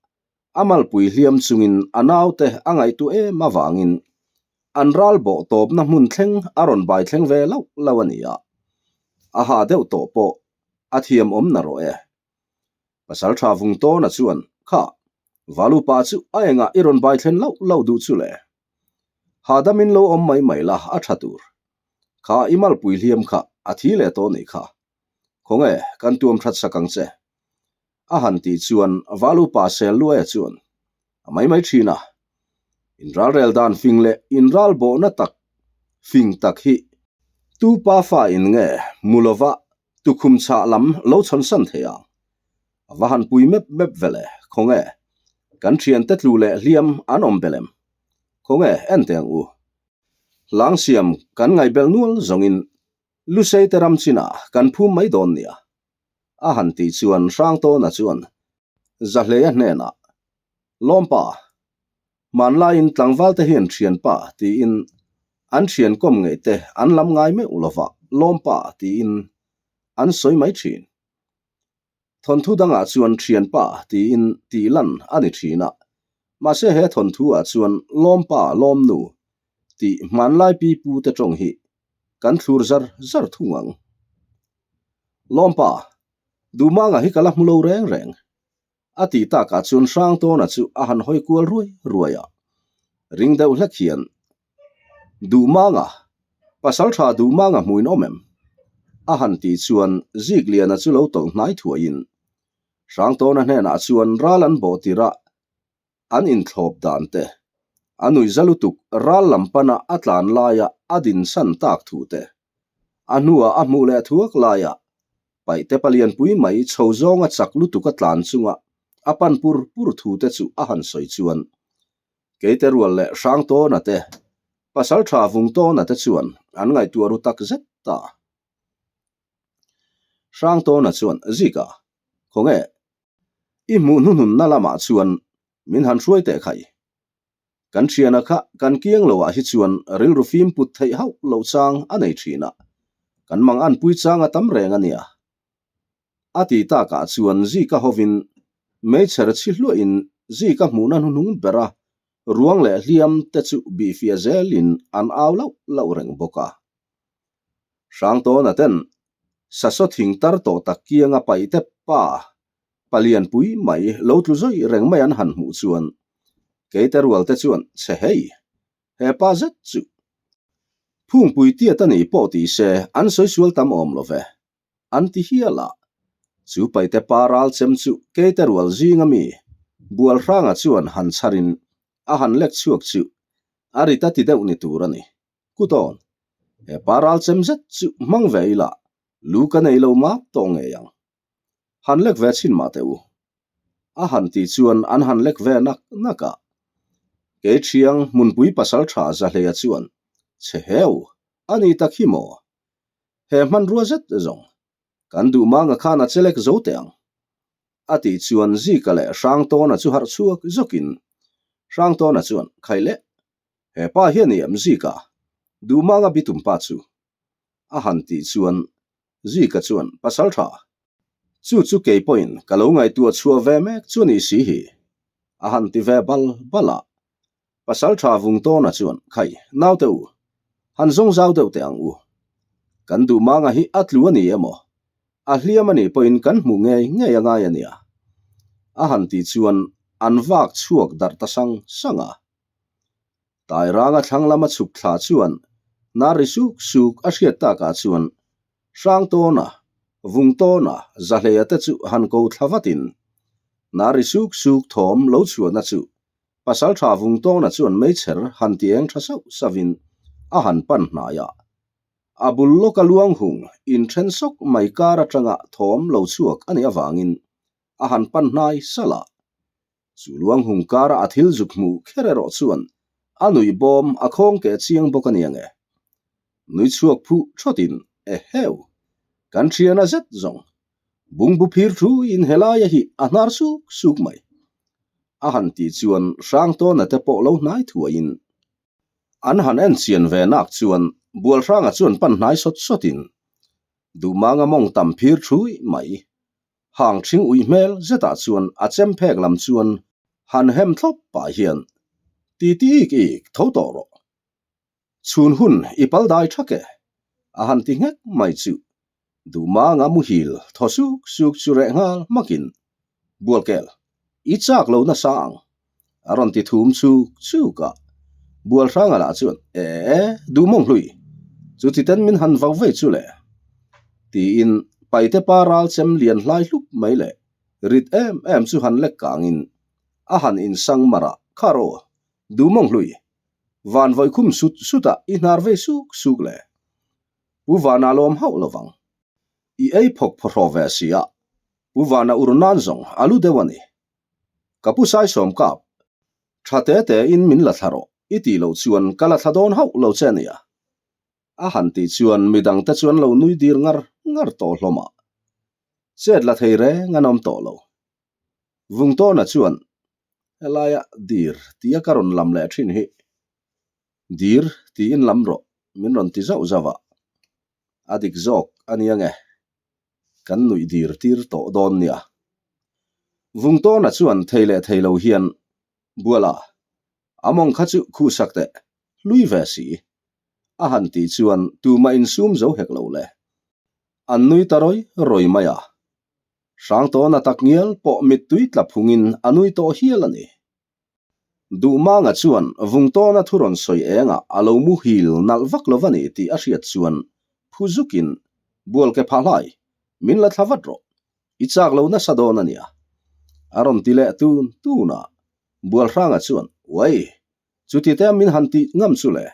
a malpui hliam chungin a naute a ngaihtuah em avangin an ral bawh tawpna hmun thleng a rawn bai thleng ve lauh lauh a ni a, a ha deuh tawh pawh a thiam awm na rawh e. Pasaltha Vungtawna chuan, Kha, Valupa chu a engah i rawn bai thlen lauh lauh duh chu le? Hahdamin lo awm mai mai la a tha tur. Kha i malpui hliam kha a thi leh tawh nih kha. Khawnge kan tuam that sak ang che. A han tih chuan Valupa sel luaia chuan a mai mai thin a. Inralrel dan fing leh inralbawhna tak fing tak hi tu pa fa in nge mu lova tukhum chhah lam lo chhawnsan thei ang. A va han pui mep mep vele, khawnge kan thiante tlu leh hliam an awm belem. Khawnge en teh ang u. Hlang siam kan ngaihbelh nual zawngin Lusei te ram chinah kan phum mai dawn nia. A han tih chuan Hrangtawna chuan Zahleia hnenah, Lawmpa, hmanlaiin tlangvalte hian thianpa tiin an thian kawm ngeih te an lam ngai meuh lova Lawmpa tiin an sawi mai thin. Thawnthu dangah chuan thianpa tiin tih lan a ni thin a, mahse he thawnthu ah chuan Lawmpa Lawmnu tih hmanlai pi pu te tawng hi kan thlur zar zar thung ang. Lawmpa, Dumanga hi ka la hmu lo reng reng. A tih takah chuan Hrangtawna chu a han hawi kual ruai ruai a, ring deuh hlek hian, Duhmanga, pasal tha Duhmanga hmuin awm em? A han tih chuan Zikliana chu lo tawlh hnai thuaiin Hrangtawna hnenah chuan ral an bawh tirh a, an inthlawp dan te, a nuihza lutuk ral lam pana a tlan laia a dinsan tak thu te, a hnuah a hmuh leh thuak laia paihte palianpui mai chho zawnga chak lutuk a tlan chunga a pan pur pur thu te chu a han sawi chuan Keite rual leh Hrangtawna te, Pasaltha Vungtawna te chuan an ngaihtuah ru tak zet ta. Hrangtawna chuan, Zika, khawnge I hmuh hnuhnunna lamah chuan min han hruai teh khai. Kan thiana kha kan kiang loah hi chuan rilru fim put theih hauh loh chang a nei thin a, kan mang anpui chang a tam reng a nia. A ti takah chuan Zika hovin meichher chhi hluahin Zika hmuhna hnuhnung bera ruang leh hliam te chu bihfiah zelin an au lauh lauh reng bawk a. Hrangtawna ten Sasaw thing tar tawh tak kianga paihte pa palianpui mai lo tlu zawih reng mai an han hmuh chuan keite rual te chuan che hei, he pa zet chu phungpui tiat a nih pawh ti se an sawi sual tam awm lo ve, an ti hial a. Chu paihte pa ral chem chu keite rual zinga mi Bualhranga chuan han chharin a han lek chhuak chu a rit a ti deuh ni tur a ni. Kutawn, he pa ral chem zet chu hmang ve ila, lu ka nei lo map tawh ngei ang. Han lek ve chhin mah teh u. A han tih chuan an han lek ve nak nak a. Kei thiang hmunpui pasal tha Zahleia chuan, Chhe heu, a ni tak hi maw? He hmanrua zet zawng, kan duh manga khan a chelek zo teh ang. A tih chuan Zika leh Hrangtawna chu harh chhuak zawkin Hrangtawna chuan, Khaih leh, He pa hian i em Zika? Duhmanga bitum pa chu. A han tih chuan Zika chuan, Pasal tha, chu chu kei pawhin ka lo ngaihtuah chhuah ve mek chu a nih si hi. A han ti ve bal bal a. Pasal tha Vungtawna chuan, Khai, naute u, han zawng zau deuh teh ang u. Kan Duhmanga hi a tlu a ni emaw? A hliam a nih pawhin kan hmuh ngei ngei a ngai a nia. A han tih chuan an vak chhuak darh ta sang sang a. Tairanga thlang lama chhuk thla chuan hnar ri suk suk a hriat takah chuan Hrangtawna, Vungtawna, Zahleia te chu han ko thla vatin hnar ri suk suk thawm lo chhuahna chu Pasaltha Vungtawna chuan meichher han ti eng tha sauh sauhin a han pan hnai a. A bul lawka luang hung inthen sawk mai kar atanga thawm lo chhuak a nih avangin a han pan hnai salh a. Chu luang hung kara a thil zuk hmuh kher erawh chuan a nuih bawm a khawng keh chiang bawk a ni ange. Nui chhuak phuh thawtin, Eheu! Kan thiana zet zawng. Bungbu phir thu in helaia hi a hnar suk suk mai. A han tih chuan Hrangtawna te pawh lo hnai thuaiin an han en chian ve nak chuan Bualhranga chuan pan hnai sawt sawtin Duhmanga mawng tam phir thui mai. Hang thing uih hmel zetah chuan a chem phek lam chuan han hem thlawp pah hian, Ti ti ik ik, tho tawh rawh. Chhun hun i pal dai thak e, a han ti nghek mai chu. Duhmanga muhil thaw suk suk chu reh nghal hmakin, Bualkel, i chak lo nasa ang, a rawn ti thum chuk chuk a. Bualhranga lah chuan, E, duh mawng hlui, chuti ten min han vau vei chu le? Tiin Paite pa ral chem lian hlai hlup mai leh rit em em chu han lek kangin a han insang mar a, Kha rawh, duh mawng hlui, van vawi khum sut sutah i hnar vei suk suk le. Pu Vana lawm hauh lovang. I ei phawk phawhraw ve si a, Pu Vana ur nan zawng a lu deuh a ni. Ka pu Saisawm kap, tha te te in min la thla rawh, i tih loh chuan ka la thla dawn hauh lo che nia. A han tih chuan midang te chuan lo nui dir ngar ngar tawh hlawm a. Chet la thei reng an awm tawh lo. Vungtawna chuan, Helaia dir tia ka rawn lam leh thin hi. Dir tiin lam rawh, min rawn ti zauh zauh a. A dik zawk a nia nge? Kan nuih dir tir tawh dawn nia. Vungtawna chuan thei leh thei lo hian, Buala, a mawng kha chu khuhsak teh, hlui ve si. A han tih chuan tumah insum zo hek lo le. An nui ta rawi rawi mai a. Hrangtawna tak ngial pawh mittui tla phungin a nui tawh hial a ni. Duhmanga chuan Vungtawna thu rawn sawi engah a lo muhil nalh vak lo va ni tih a hriat chuan phu zukin, Bualke phah hlai, min la thla vat rawh. I chak lo nasa dawn a nia. A rawn ti leh tun tun a. Bualhranga chuan, Uai, chuti te min han tih ngam chu le.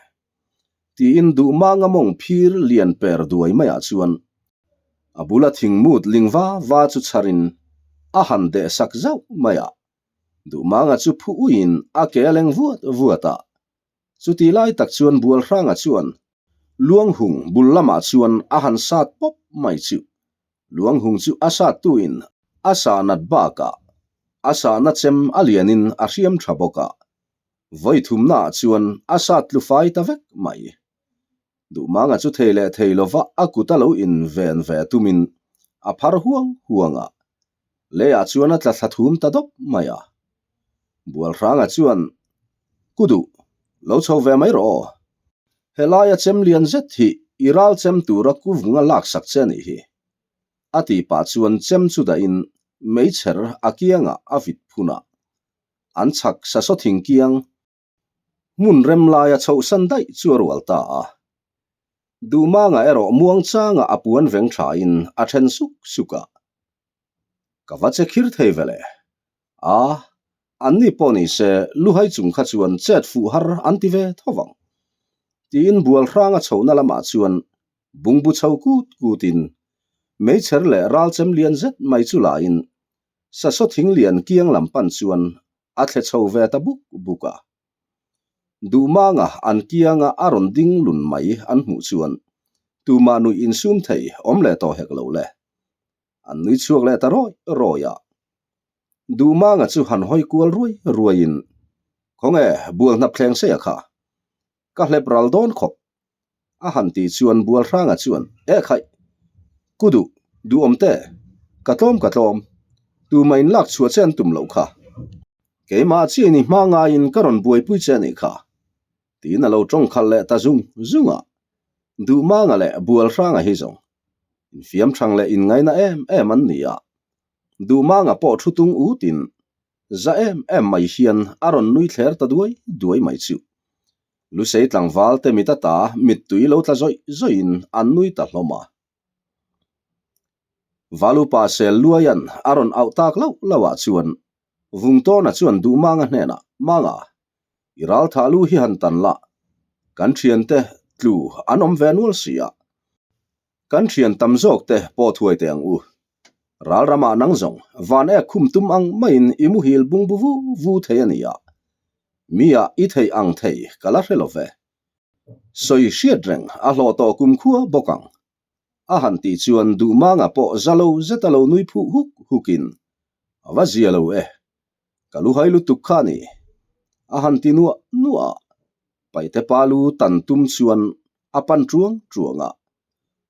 Tiin Duhmanga mawng phir lian per duai maiah chuan a bula thingmut ling va va chu chharin a han deh sak zauh mai a. Duhmanga chu phu uiin a ke a leng vuat vuat a. Chuti lai tak chuan Bualhranga chuan Luanghung bul lamah chuan a han sat pawp mai chu. Luanghung chu a sattuin a sah nat bakah a sahna chem a lianin a hriam tha bawk a. Vawi thumnaah chuan a sat tlu fai ta vek mai. Duhmanga chu thei leh thei lova a kut a lo inven ve tumin a phar huang huang a, leiah chuan a tla thla thum ta dawp mai a. Bualhranga chuan, Ku duh, lo chho ve mai rawh aw. Helaia chem lian zet hi i ral chem tura ku vunga laksak che a nih hi. A ti pah chuan chem chu dahin meichher a kiangah a vit phun a. An chhak sasaw thing kiang Hmun rem laia chhohsan daih chu a rual ta a. Duhmanga erawh muangchanga a puan veng thain a then suk suk a. Ka va che khir thei ve le. A, anni pawh ni se luhai chung kha chuan chet fuh har an ti ve tho vang. Tiin bual hranga chhohna lamah chuan bungbu chho kut kutin meichher leh ralchem lian zet mai chu lain sasaw thing lian kiang lam pan chuan a thle chho ve ta buk buk a. Duhmanga an kianga a rawn ding lun mai an hmuh chuan tumah nuih insum thei awm leh tawh hek lo le. An nui chhuak leh ta rawi rawi a. Duhmanga chu han hawi kual ruai ruaiin, Khawnge bual hnap thleng sei a kha? Ka hlep ral dawn khawp. A han tih chuan Bualhranga chuan, E khaih! Ku duh, duhawm te, ka tlawm ka tlawm, tumah in lak chhuah che an tum loh kha. Keimah chian i hma ngaiin ka rawn buaipui che a nih kha, tiin a lo tawng khalh leh ta zung zung a. Duhmanga leh Bualhranga hi zawng infiam thang leh inngaina em em an ni a, Duhmanga pawh thu tung utin Za em em mai hian a rawn nui thler ta duai duai mai chu. Lusei tlangval te mit ata mittui lo tla zawih zawihin an nui ta hlawm a. Valupa sel luaian a rawn auh tak lauh lauh ah chuan Vungtawna chuan Duhmanga hnenah, Manga, i ralthah lu hi han tan la, kan thiante tlu an awm ve nual si a. Kan thian tam zawk te pawh thuai teh ang u. Ral ramah nang zawng van ek khum tum ang maiin i muhil bung bu vu vu thei a nia. Mi ah i theih ang thei ka la hre lo ve. Sawi hriat reng a hlawh tawh kum khua bawk ang. A han tih chuan Duhmanga pawh za lo zet a lo nui phuh huk hukin, A va zia lo e. Ka luhai lutuk kha a ni. A han ti nuah nuah a. Paite pa lu tan tum chuan a pan tuang tuang a.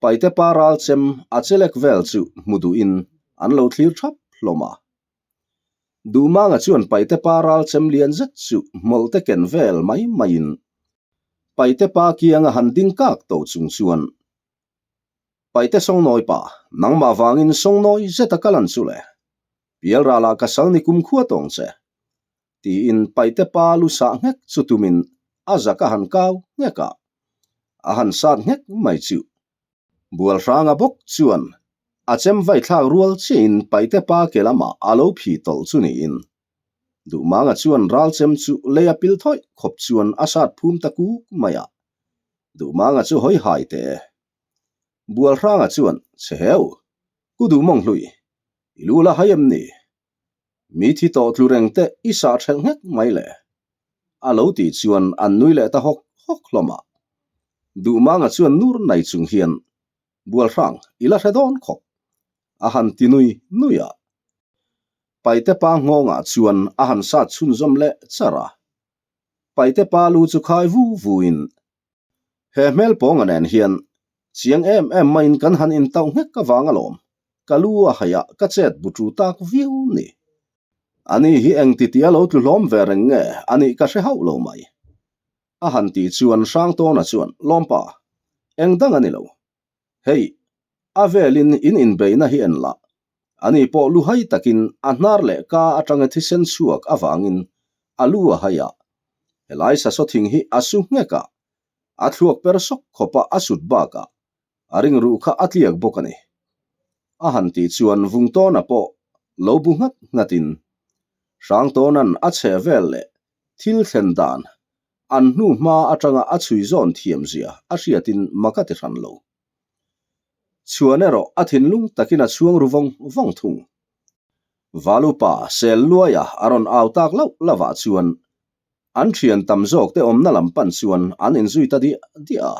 Paite pa ral chem a chelek vel chu hmu duhin an lo thlir thap hlawm a. Duhmanga chuan Paite pa ral chem lian zet chu hmawlhte ken vel mai maiin Paite pa kianga han ding kak to chung chuan Paite Sawngnawi pa, nangmah vangin Sawngnawi zeta ka lan chu le. Pialralah ka sal ni kumkhua tawng che. Tiin Paite pa lu sah nghek chu tumin a zak a han kau nghek a, a han sat nghek mai chu. Bualhranga bawk chuan a chem vai thlak rual chiahin Paite pa ke lamah a lo phi tawlh chu niin Duhmanga chuan ral chem chu lei a pil thawih khawp chuan a sat phum ta kuk mai a. Duhmanga chu hawi hai teh e. Bualhranga chuan, Che heu, ku Duhmawng hlui, i lu la hai em ni? Mi thi tawh tlu reng te i sah ṭhelh nghek mai le. A lo tih chuan an nui leh ta hawk hawk hlawm a. Duhmanga chuan nur nai chung hian, Bualhrang, i la hre dawn khawp. A han ti nui nui a. Paite pa nghawngah chuan a han sat chhunzawm leh char a. Paite pa lu chu khai vu vuin, He hmel pawnga nen hian chiang em em maiin kan han intauh nghek avang alawm, ka lu a haiah ka chet bu tu tak viau ni. Ani hi eng ti tia lo tlu hlawm ve reng nge anih ka hre hauh lo mai. A han ti chuan Hrangtawna chuan, Lawmpa, eng dang a ni lo. Hei, a velin in inbeihna hi en lah. Ani pawh lu hai takin a hnar leh ka atanga thisen chhuak avangin a lu a hai a. Helai sasaw thing hi a su nghek a, a thluak per sawk khawpa a sut bakah a ringruh kha a tliak bawk a ni. A han tih chuan Vungtawna pawh lo bu nghat nghatin Hrangtawna'n a chhe vel leh thil thlen dan an hnu hma atanga a chhui zawn thiam zia a hriatin mak a ti hran lo. Chhuan erawh a thinlung takin a chhuang ru vawng vawng thung. Valupa sel luaia a rawn au tak lauh lovah chuan an thian tam zawk te awmna lam pan chuan an inzui ta diah diah a.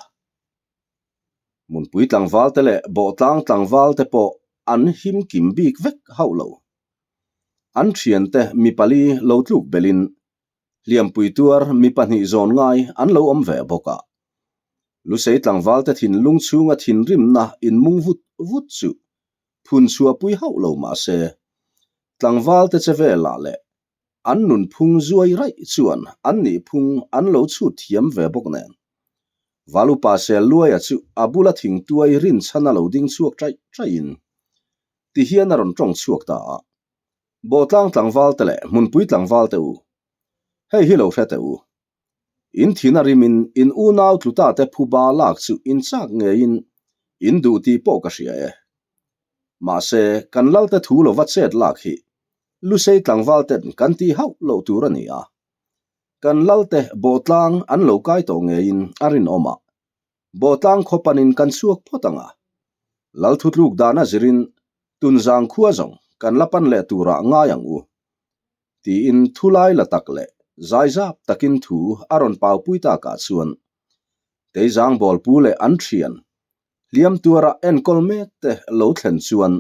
Hmunpui tlangval te leh bawhtlang tlangval te pawh an him kim bik vek hauh lo. An thiante mi pali lo tluk belhin Hliampui tuar mi pahnih zawn ngai an lo awm ve bawk a. Lusei tlangvalte thinlung chhunga thinrimna inmung vut vut chu phun chhuahpui hauh lo mah se, tlangvalte che velah leh an nunphung zuai raih chuan an nihphung an lo chhut thiam ve bawk nen. Valupa sel luaia chu a bula thingtuai rinchhana lo ding chhuak chaih chaihin tihian a rawn tawng chhuak ta a. Bawhtlang tlangval te leh hmunpui tlangval te u, hei hi lo hre teh u. In thin a rimin in unau tluta te phuba lak chu in chak ngeiin in duh tih pawh ka hria e. Mahse, kan Lalte thu lova chet lak hi Lusei tlangval ten kan tih hauh loh tur a ni a. Kan Lalte bawhtlang an lo kai tawh ngeiin a rinawm a. Bawhtlang khaw panin kan chhuak phawt ang a. Lal thutluk dana zirin Tunzang khua zawng kan la pan leh turah ngai ang u. Tiin thu lai la tak leh zaizap takin thu a rawn paupui takah chuan Teizang bawlpu leh an thian hliam tuara enkawl mek te lo thlen chuan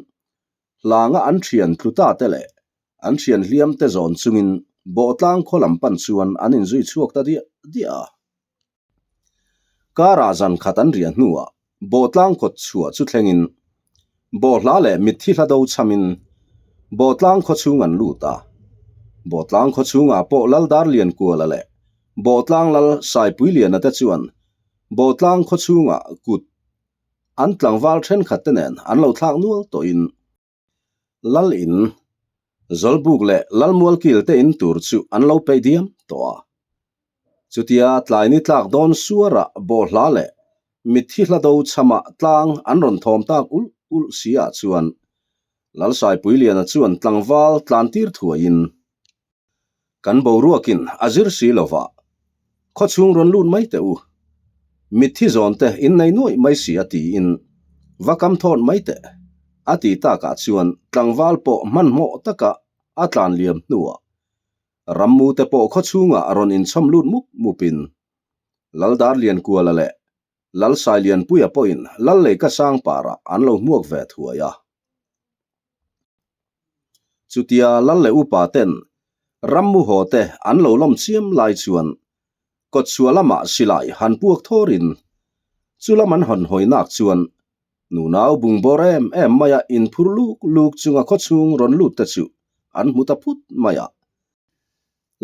hlanga an thian tlu ta te leh an thian hliam te zawn chungin Bawhtlang khaw lam pan chuan an inzui chhuak ta diah diah a. Karah zan khat an riah hnuah Bawhtlang kawt chhuah chu thlengin Bawhhla leh mitthi hla do chhamin Bawhtlang khaw chhung an lut a. Bawhtlang khaw chhungah pawh Lal Darliankuala leh Bawhtlang Lal Saipuiliana te chuan Bawhtlang khaw chhungah kut an tlangval thenkhat te nen an lo thlak nual tawhin Lal in, Zawlbuk leh Lalmualkil te in tur chu an lo peih diam tawh a. Chutia tlai ni tlak dawn suarah bawhhla leh mitthi hla do chhamah tlang an rawn thawm tak ulh ulh si ah chuan Lalsaipuiliana chuan tlangval tlan tir thuaiin Kan boruakin a zir si lova, khawchhung rawn lut mai teh u. Mitthi zawn te in nei nuaih mai si a tiin va kam thawt mai teh a ti takah chuan tlangval pawh hmanhmawh taka a tlan liam hnuah rammu te pawh khawchhungah rawn inchhawm lut mup mupin Laldarliankuala leh Lalsailianpuia pawhin Lalleika Sangparah an lo hmuak ve thuai a. Chutia lal leh upa ten rammu haw te an lo lawm chiam lai chuan kawtchhuah lamah silai han puak thawrin chu lam an hawn hawi nak chuan nunau bungbawr em em maia inphur luk luk chunga khawchhung rawn lut te chu an hmu ta phut mai a.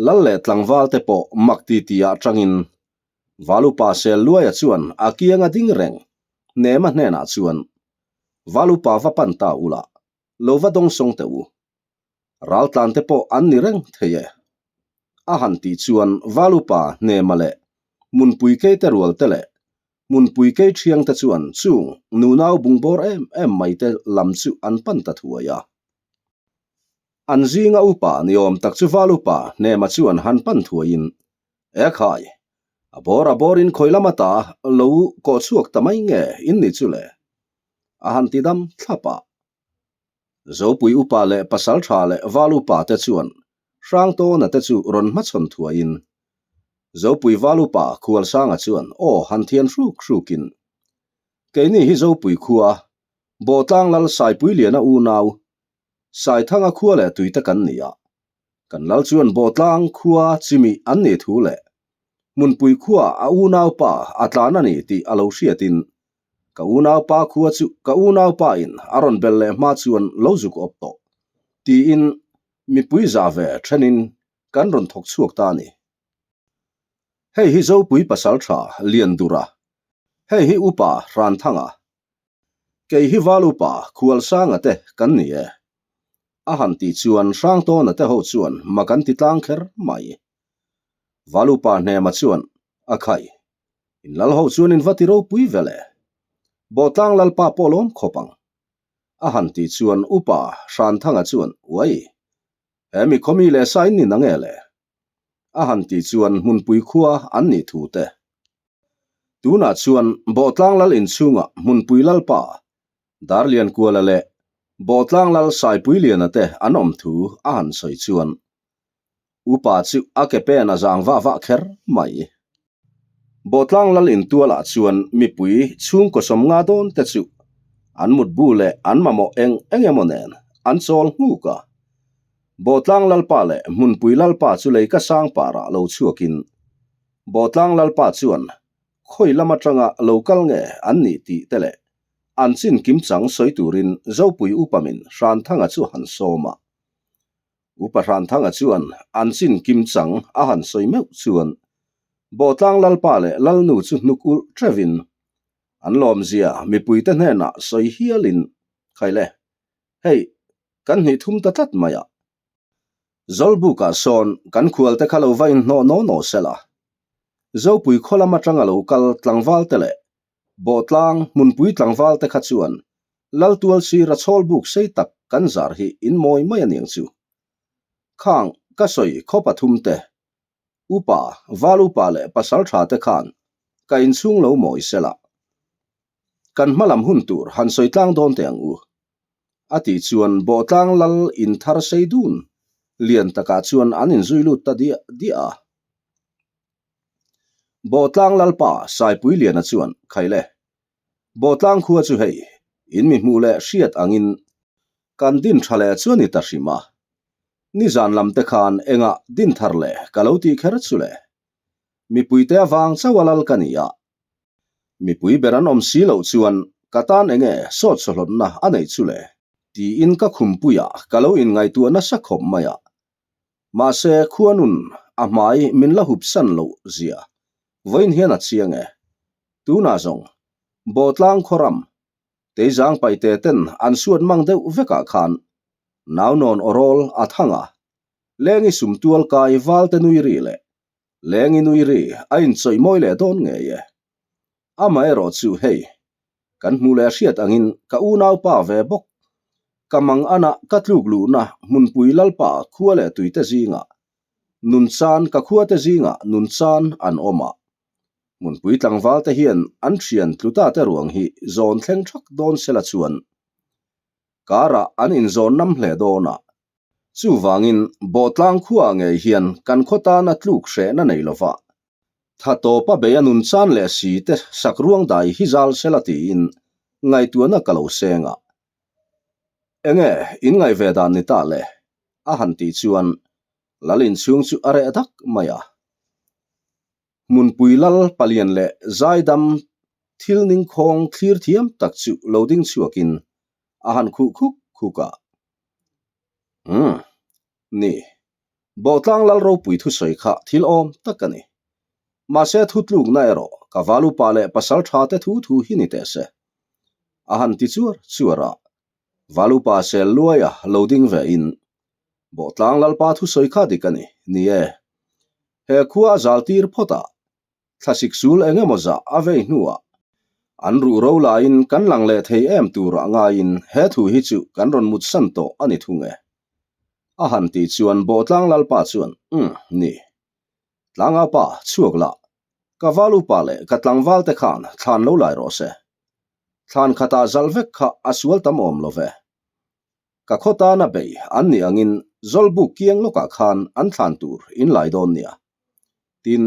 Lal leh tlangval te pawh mak ti ti ah tangin Valupa sel luaia chuan a kianga ding reng Nema hnenah chuan Valupa va pan ta ula, lo va dawng sawng teh u. Raltlan te pawh an ni reng thei e. A han tih chuan Valupa Hnema leh. Hmunpui keite rual te leh Hmunpui kei ṭhiang te chuan chung nunau bungbawr em em mai te lam chu an pan ta thuai a. An zinga upa ni awm tak chu val upa Hnema chuan han pan thuaiin, E khai, a bawr a bawrin khawi lam ata lo kawh chhuak ta mai nge in ni chu le? A han ti dam thlap a. Zopui upa leh pasal tha leh val upa te chuan Hrangtawna te chu rawn hmachhawn thuaiin Zopui val upa Khualsanga chuan aw han thian hruk hrukin, Keini hi Zopui khua, Bawhtlang lal Saipuiliana unau, Saithanga khua leh tuite kan ni a. Kan lal chuan Bawhtlang khua chimi an nih thu leh Hmunpui khua a unaupa a tlan a ni tih a lo hriatin ka unaupa khua chu ka unaupa in a rawn bel leh hma chuan lo zuk awp tawh tiin mipui zah ve thenin kan rawn thawk chhuak ta a ni. Hei hi Zopui Pasaltha Liandura, hei hi Upa Hranthanga, Kei hi Val Upa Khualsanga te kan ni e. A han tih chuan Hrangtawna te ho chuan mak an ti tlang kher mai. Val Upa Hnema chuan, A khai, in lal ho chuan in va ti ropui ve le. Bawhtlang Lalpa pawh lawm khawp ang. A han tih chuan Upa Hranthanga chuan, Uai, he mi khawmi leh sa in ni nang e le? A han tih chuan hmunpui khua an nih thu te. Tunah chuan Bawhtlang Lal inchhungah Hmunpui Lalpa, Darliankuala leh Bawhtlang Lal Saipuiliana te an awm thu a han sawi chuan Upa chu a ke pen a zang vah vah kher mai. Bawhtlang Lal intualah chuan mipui chhungkaw sawmnga dawn te chu an mutbu leh an mamawh eng eng emaw nen an chawl nghuk a. Bawhtlang Lalpa leh Hmunpui Lalpa chu lei ka sang parah lo chhuakin Bawhtlang Lalpa chuan khawi lam atanga lo kal nge an nih tih te leh an chin kim chang sawi turin Zopui Upamin Hranthanga chu han sawm a. Upa Hranthanga chuan an chin kim chang a han sawi meuh chuan Bawhtlang Lalpa leh Lalnu chu hnuk ulh teuhin an lawmzia mipuite hnenah sawi hialin, Khaile, hei kan hnih thum ta tlat mai a. Zawlbukah sawn kan khualte kha lo va inhnawh naw naw sela. Zopui khaw lam atanga lo kal tlangval te leh Bawhtlang hmunpui tlangval te kha chuan Laltual sira chhawlbuk sei tak kan zar hi in mawi mai a niang chu. Khang ka sawi khaw pathum te, Upa, Val Upa leh Pasal tha te khan ka inchhung lo mawi sela. Kan hma lam hun tur han sawi tlang dawn teh ang u. A tih chuan Bawhtlang lal in thar sei dun lian takah chuan an inzui lut ta diah diah a. Bawhtlang lalpa Saipuiliana chuan, Khaile, Bawhtlang khua chu hei, in mi hmuh leh hriat angin kan din tha leh chu a ni ta hrim a. Nizan lam te khan engah din thar leh ka lo tih kher chu le. Mipuite avang chauh a lal ka ni a, Mipui ber an awm si loh chuan ka tan enge sawt sawhlawtna a neih chu le? Tiin ka khumpuiah ka lo inngaihtuah nasa khawp mai a. Mahse, khuanun a hmai min la hup san loh zia vawiin hian a chiang e. Tunah zawng, Bawhtlang khawram, Teizang paite ten an suat mang deuh vekah khan Naunawn awrawl a thang a, Lengi sumtual kai valte nui ri leh Leng i nui ri a inchawih mawi leh dawn ngei e. Amaherawh chu hei, kan hmuh leh hriat angin ka unaupa ve bawk. Ka mang ana ka tluk luhna hmunpui Lalpa khua leh tuite zingah nun chan ka khuate zingah nun chan an awm a. Hmunpui tlangvalte hian an thian tlutate ruang hi zawn thleng thak dawn sela chuan karah an inzawn nam hle dawn a. Chuvangin, Bawhtlang khuaah ngei hian kan khaw tana tluk hrehna nei lova, tha tawpa bei a nun chan leh si te sak ruang dai hi zal sela tiin ngaihtuahna ka lo seng a. Enge in ngaih ve dan ni ta le? a han tih chuan Lal inchhung chu a reh dak mai a. Hmunpui lal palian leh zaidam thil ningkhawng thlir thiam tak chu lo ding chhuakin a han khuh khuk khuk a. Umm, ni, Bawhtlang lal ropui thusawi kha thil awm tak a ni. Mahse thutlukna erawh ka valupa leh pasal tha te thu thu hi ni teh se. A han ti chuar chuar a, valupa sel luaia lo ding ve in Bawhtlang lalpa thusawi kha dik a ni, ni e. He khua a zal tir phawt a. Thlasik sul eng emaw zah a vei hnuah an ruh ro laiin kan lang leh thei em turah ngaiin he thu hi chu kan rawn mutsan tawh a ni thung e. A han tih chuan Bawhtlang Lalpa chuan, Umm, ni. Tlangaupa, chhuak la. Ka val upa leh ka tlangval te khan thlan lo lai rawh se. Thlan khatah zalh vek kha a sual tam awm lo ve. Ka khaw tana bei an nih angin Zawlbuk kiang lawkah khan an thlan tur in lai dawn nia. Tin,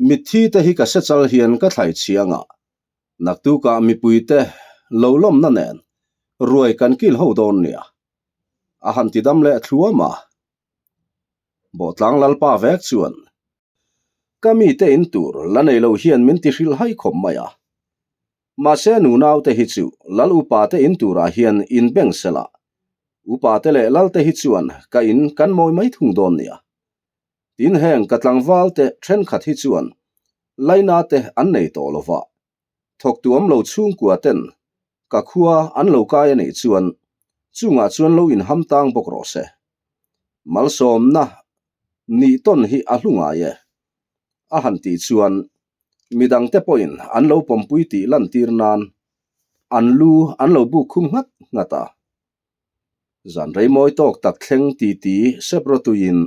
mitthi te hi ka sechal hian ka thlai chhiang a, naktukah mipui te lo lawmna nen ruai kan kil ho dawn nia. A han ti dam leh thluam a. Bawhtlang Lalpa vek chuan, Ka mite in tur la nei lo hian min ti hrilh hai khawp mai a. Mahse nunaute hi chu Lal upate in turah hian in beng sela, upate leh Lalte hi chuan ka in kan mawi mai thung dawn nia. Tin heng ka tlangvalte thenkhat hi chuan lainate an nei tawh lova, thawktuam lo chhungkua ten ka khua an lo kai a nih chuan chungah chuan lo inham tang bawk rawh se. Malsawmna nih tawn hi a hlu ngai e. A han tih chuan midangte pawhin an lo pawmpui tih lantir nan an lu an lo buk khum nghat nghat a. Zan rei mawi tawk tak thleng titi Seprawtuiin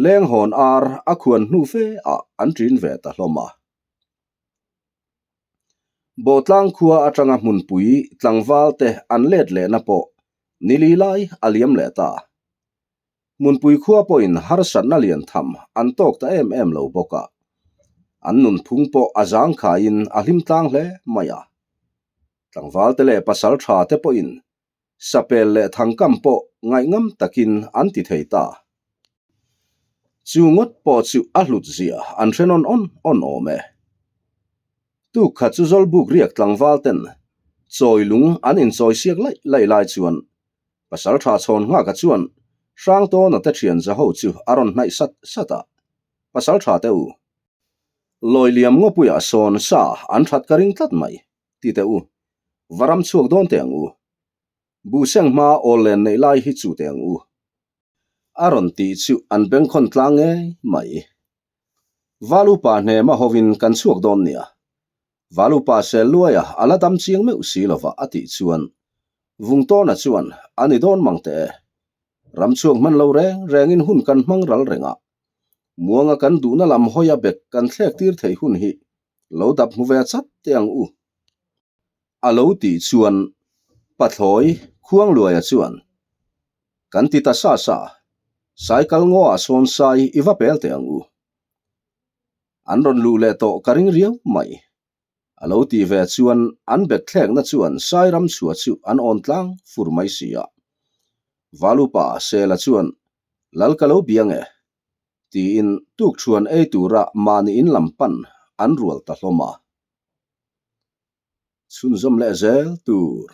lenghawn ar a khuan hnu fe ah an ṭin ve ta hlawm a. Bawhtlang khua atanga hmunpui tlangval te an let lehna pawh nili lai a liam leh ta. Hmunpui khua pawhin harsatna lian tham an tawk ta em em lo bawk a, an nunphung pawh a zangkhaiin a hlim tlang hle mai a. Tlangval te leh pasal tha te pawhin sapel leh thangkam pawh ngaihngam takin an ti thei ta. Chu ngawt pawh chu a hlut zia an hre nawn awn awn awm e. Tuk khat chu Zawlbuk riak tlangval ten chawi lung an inchawi siak laih laih lai chuan pasal tha chhawn nghaka chuan Hrangtawna te thian za ho chu a rawn hnaih sat sat a, Pasal tha te u, Lawiliam ngawpuiah sawn sa an that ka ring tlat mai, ti teh u, va ram chhuak dawn teh ang u. Buhseng hma awl len neih lai hi chu teh ang u. A rawn tih chu an bengkhawn tlang ngei mai. Valupa hnema hovin kan chhuak dawn nia. Valupa sel luaia a la dam chiang meuh si lova a tih chuan Vungtawna chuan a ni dawn mang teh e. Ram chhuak hman lo reng rengin hun kan hmang ral reng a. Muanga kan duhna lam hawia bek kan thlek tir theih hun hi lo dap hmu ve chat teh ang u. A lo tih chuan Pathlawi Khuangluaia chuan, Kan ti ta sa sa, cycle ngaw ah sawn sai i va pel teh ang u. An rawn luh leh tawh ka ring riau mai. A lo tih ve chuan an bek thlekna chuan sai ram chhuah chu an awn tlang fur mai si a. Valupa Sela chuan, Lal ka lo biang e. Tiin tukṭhuan ei tura mahni in lam pan an rual ta hlawm a. Chhunzawm leh zel tur.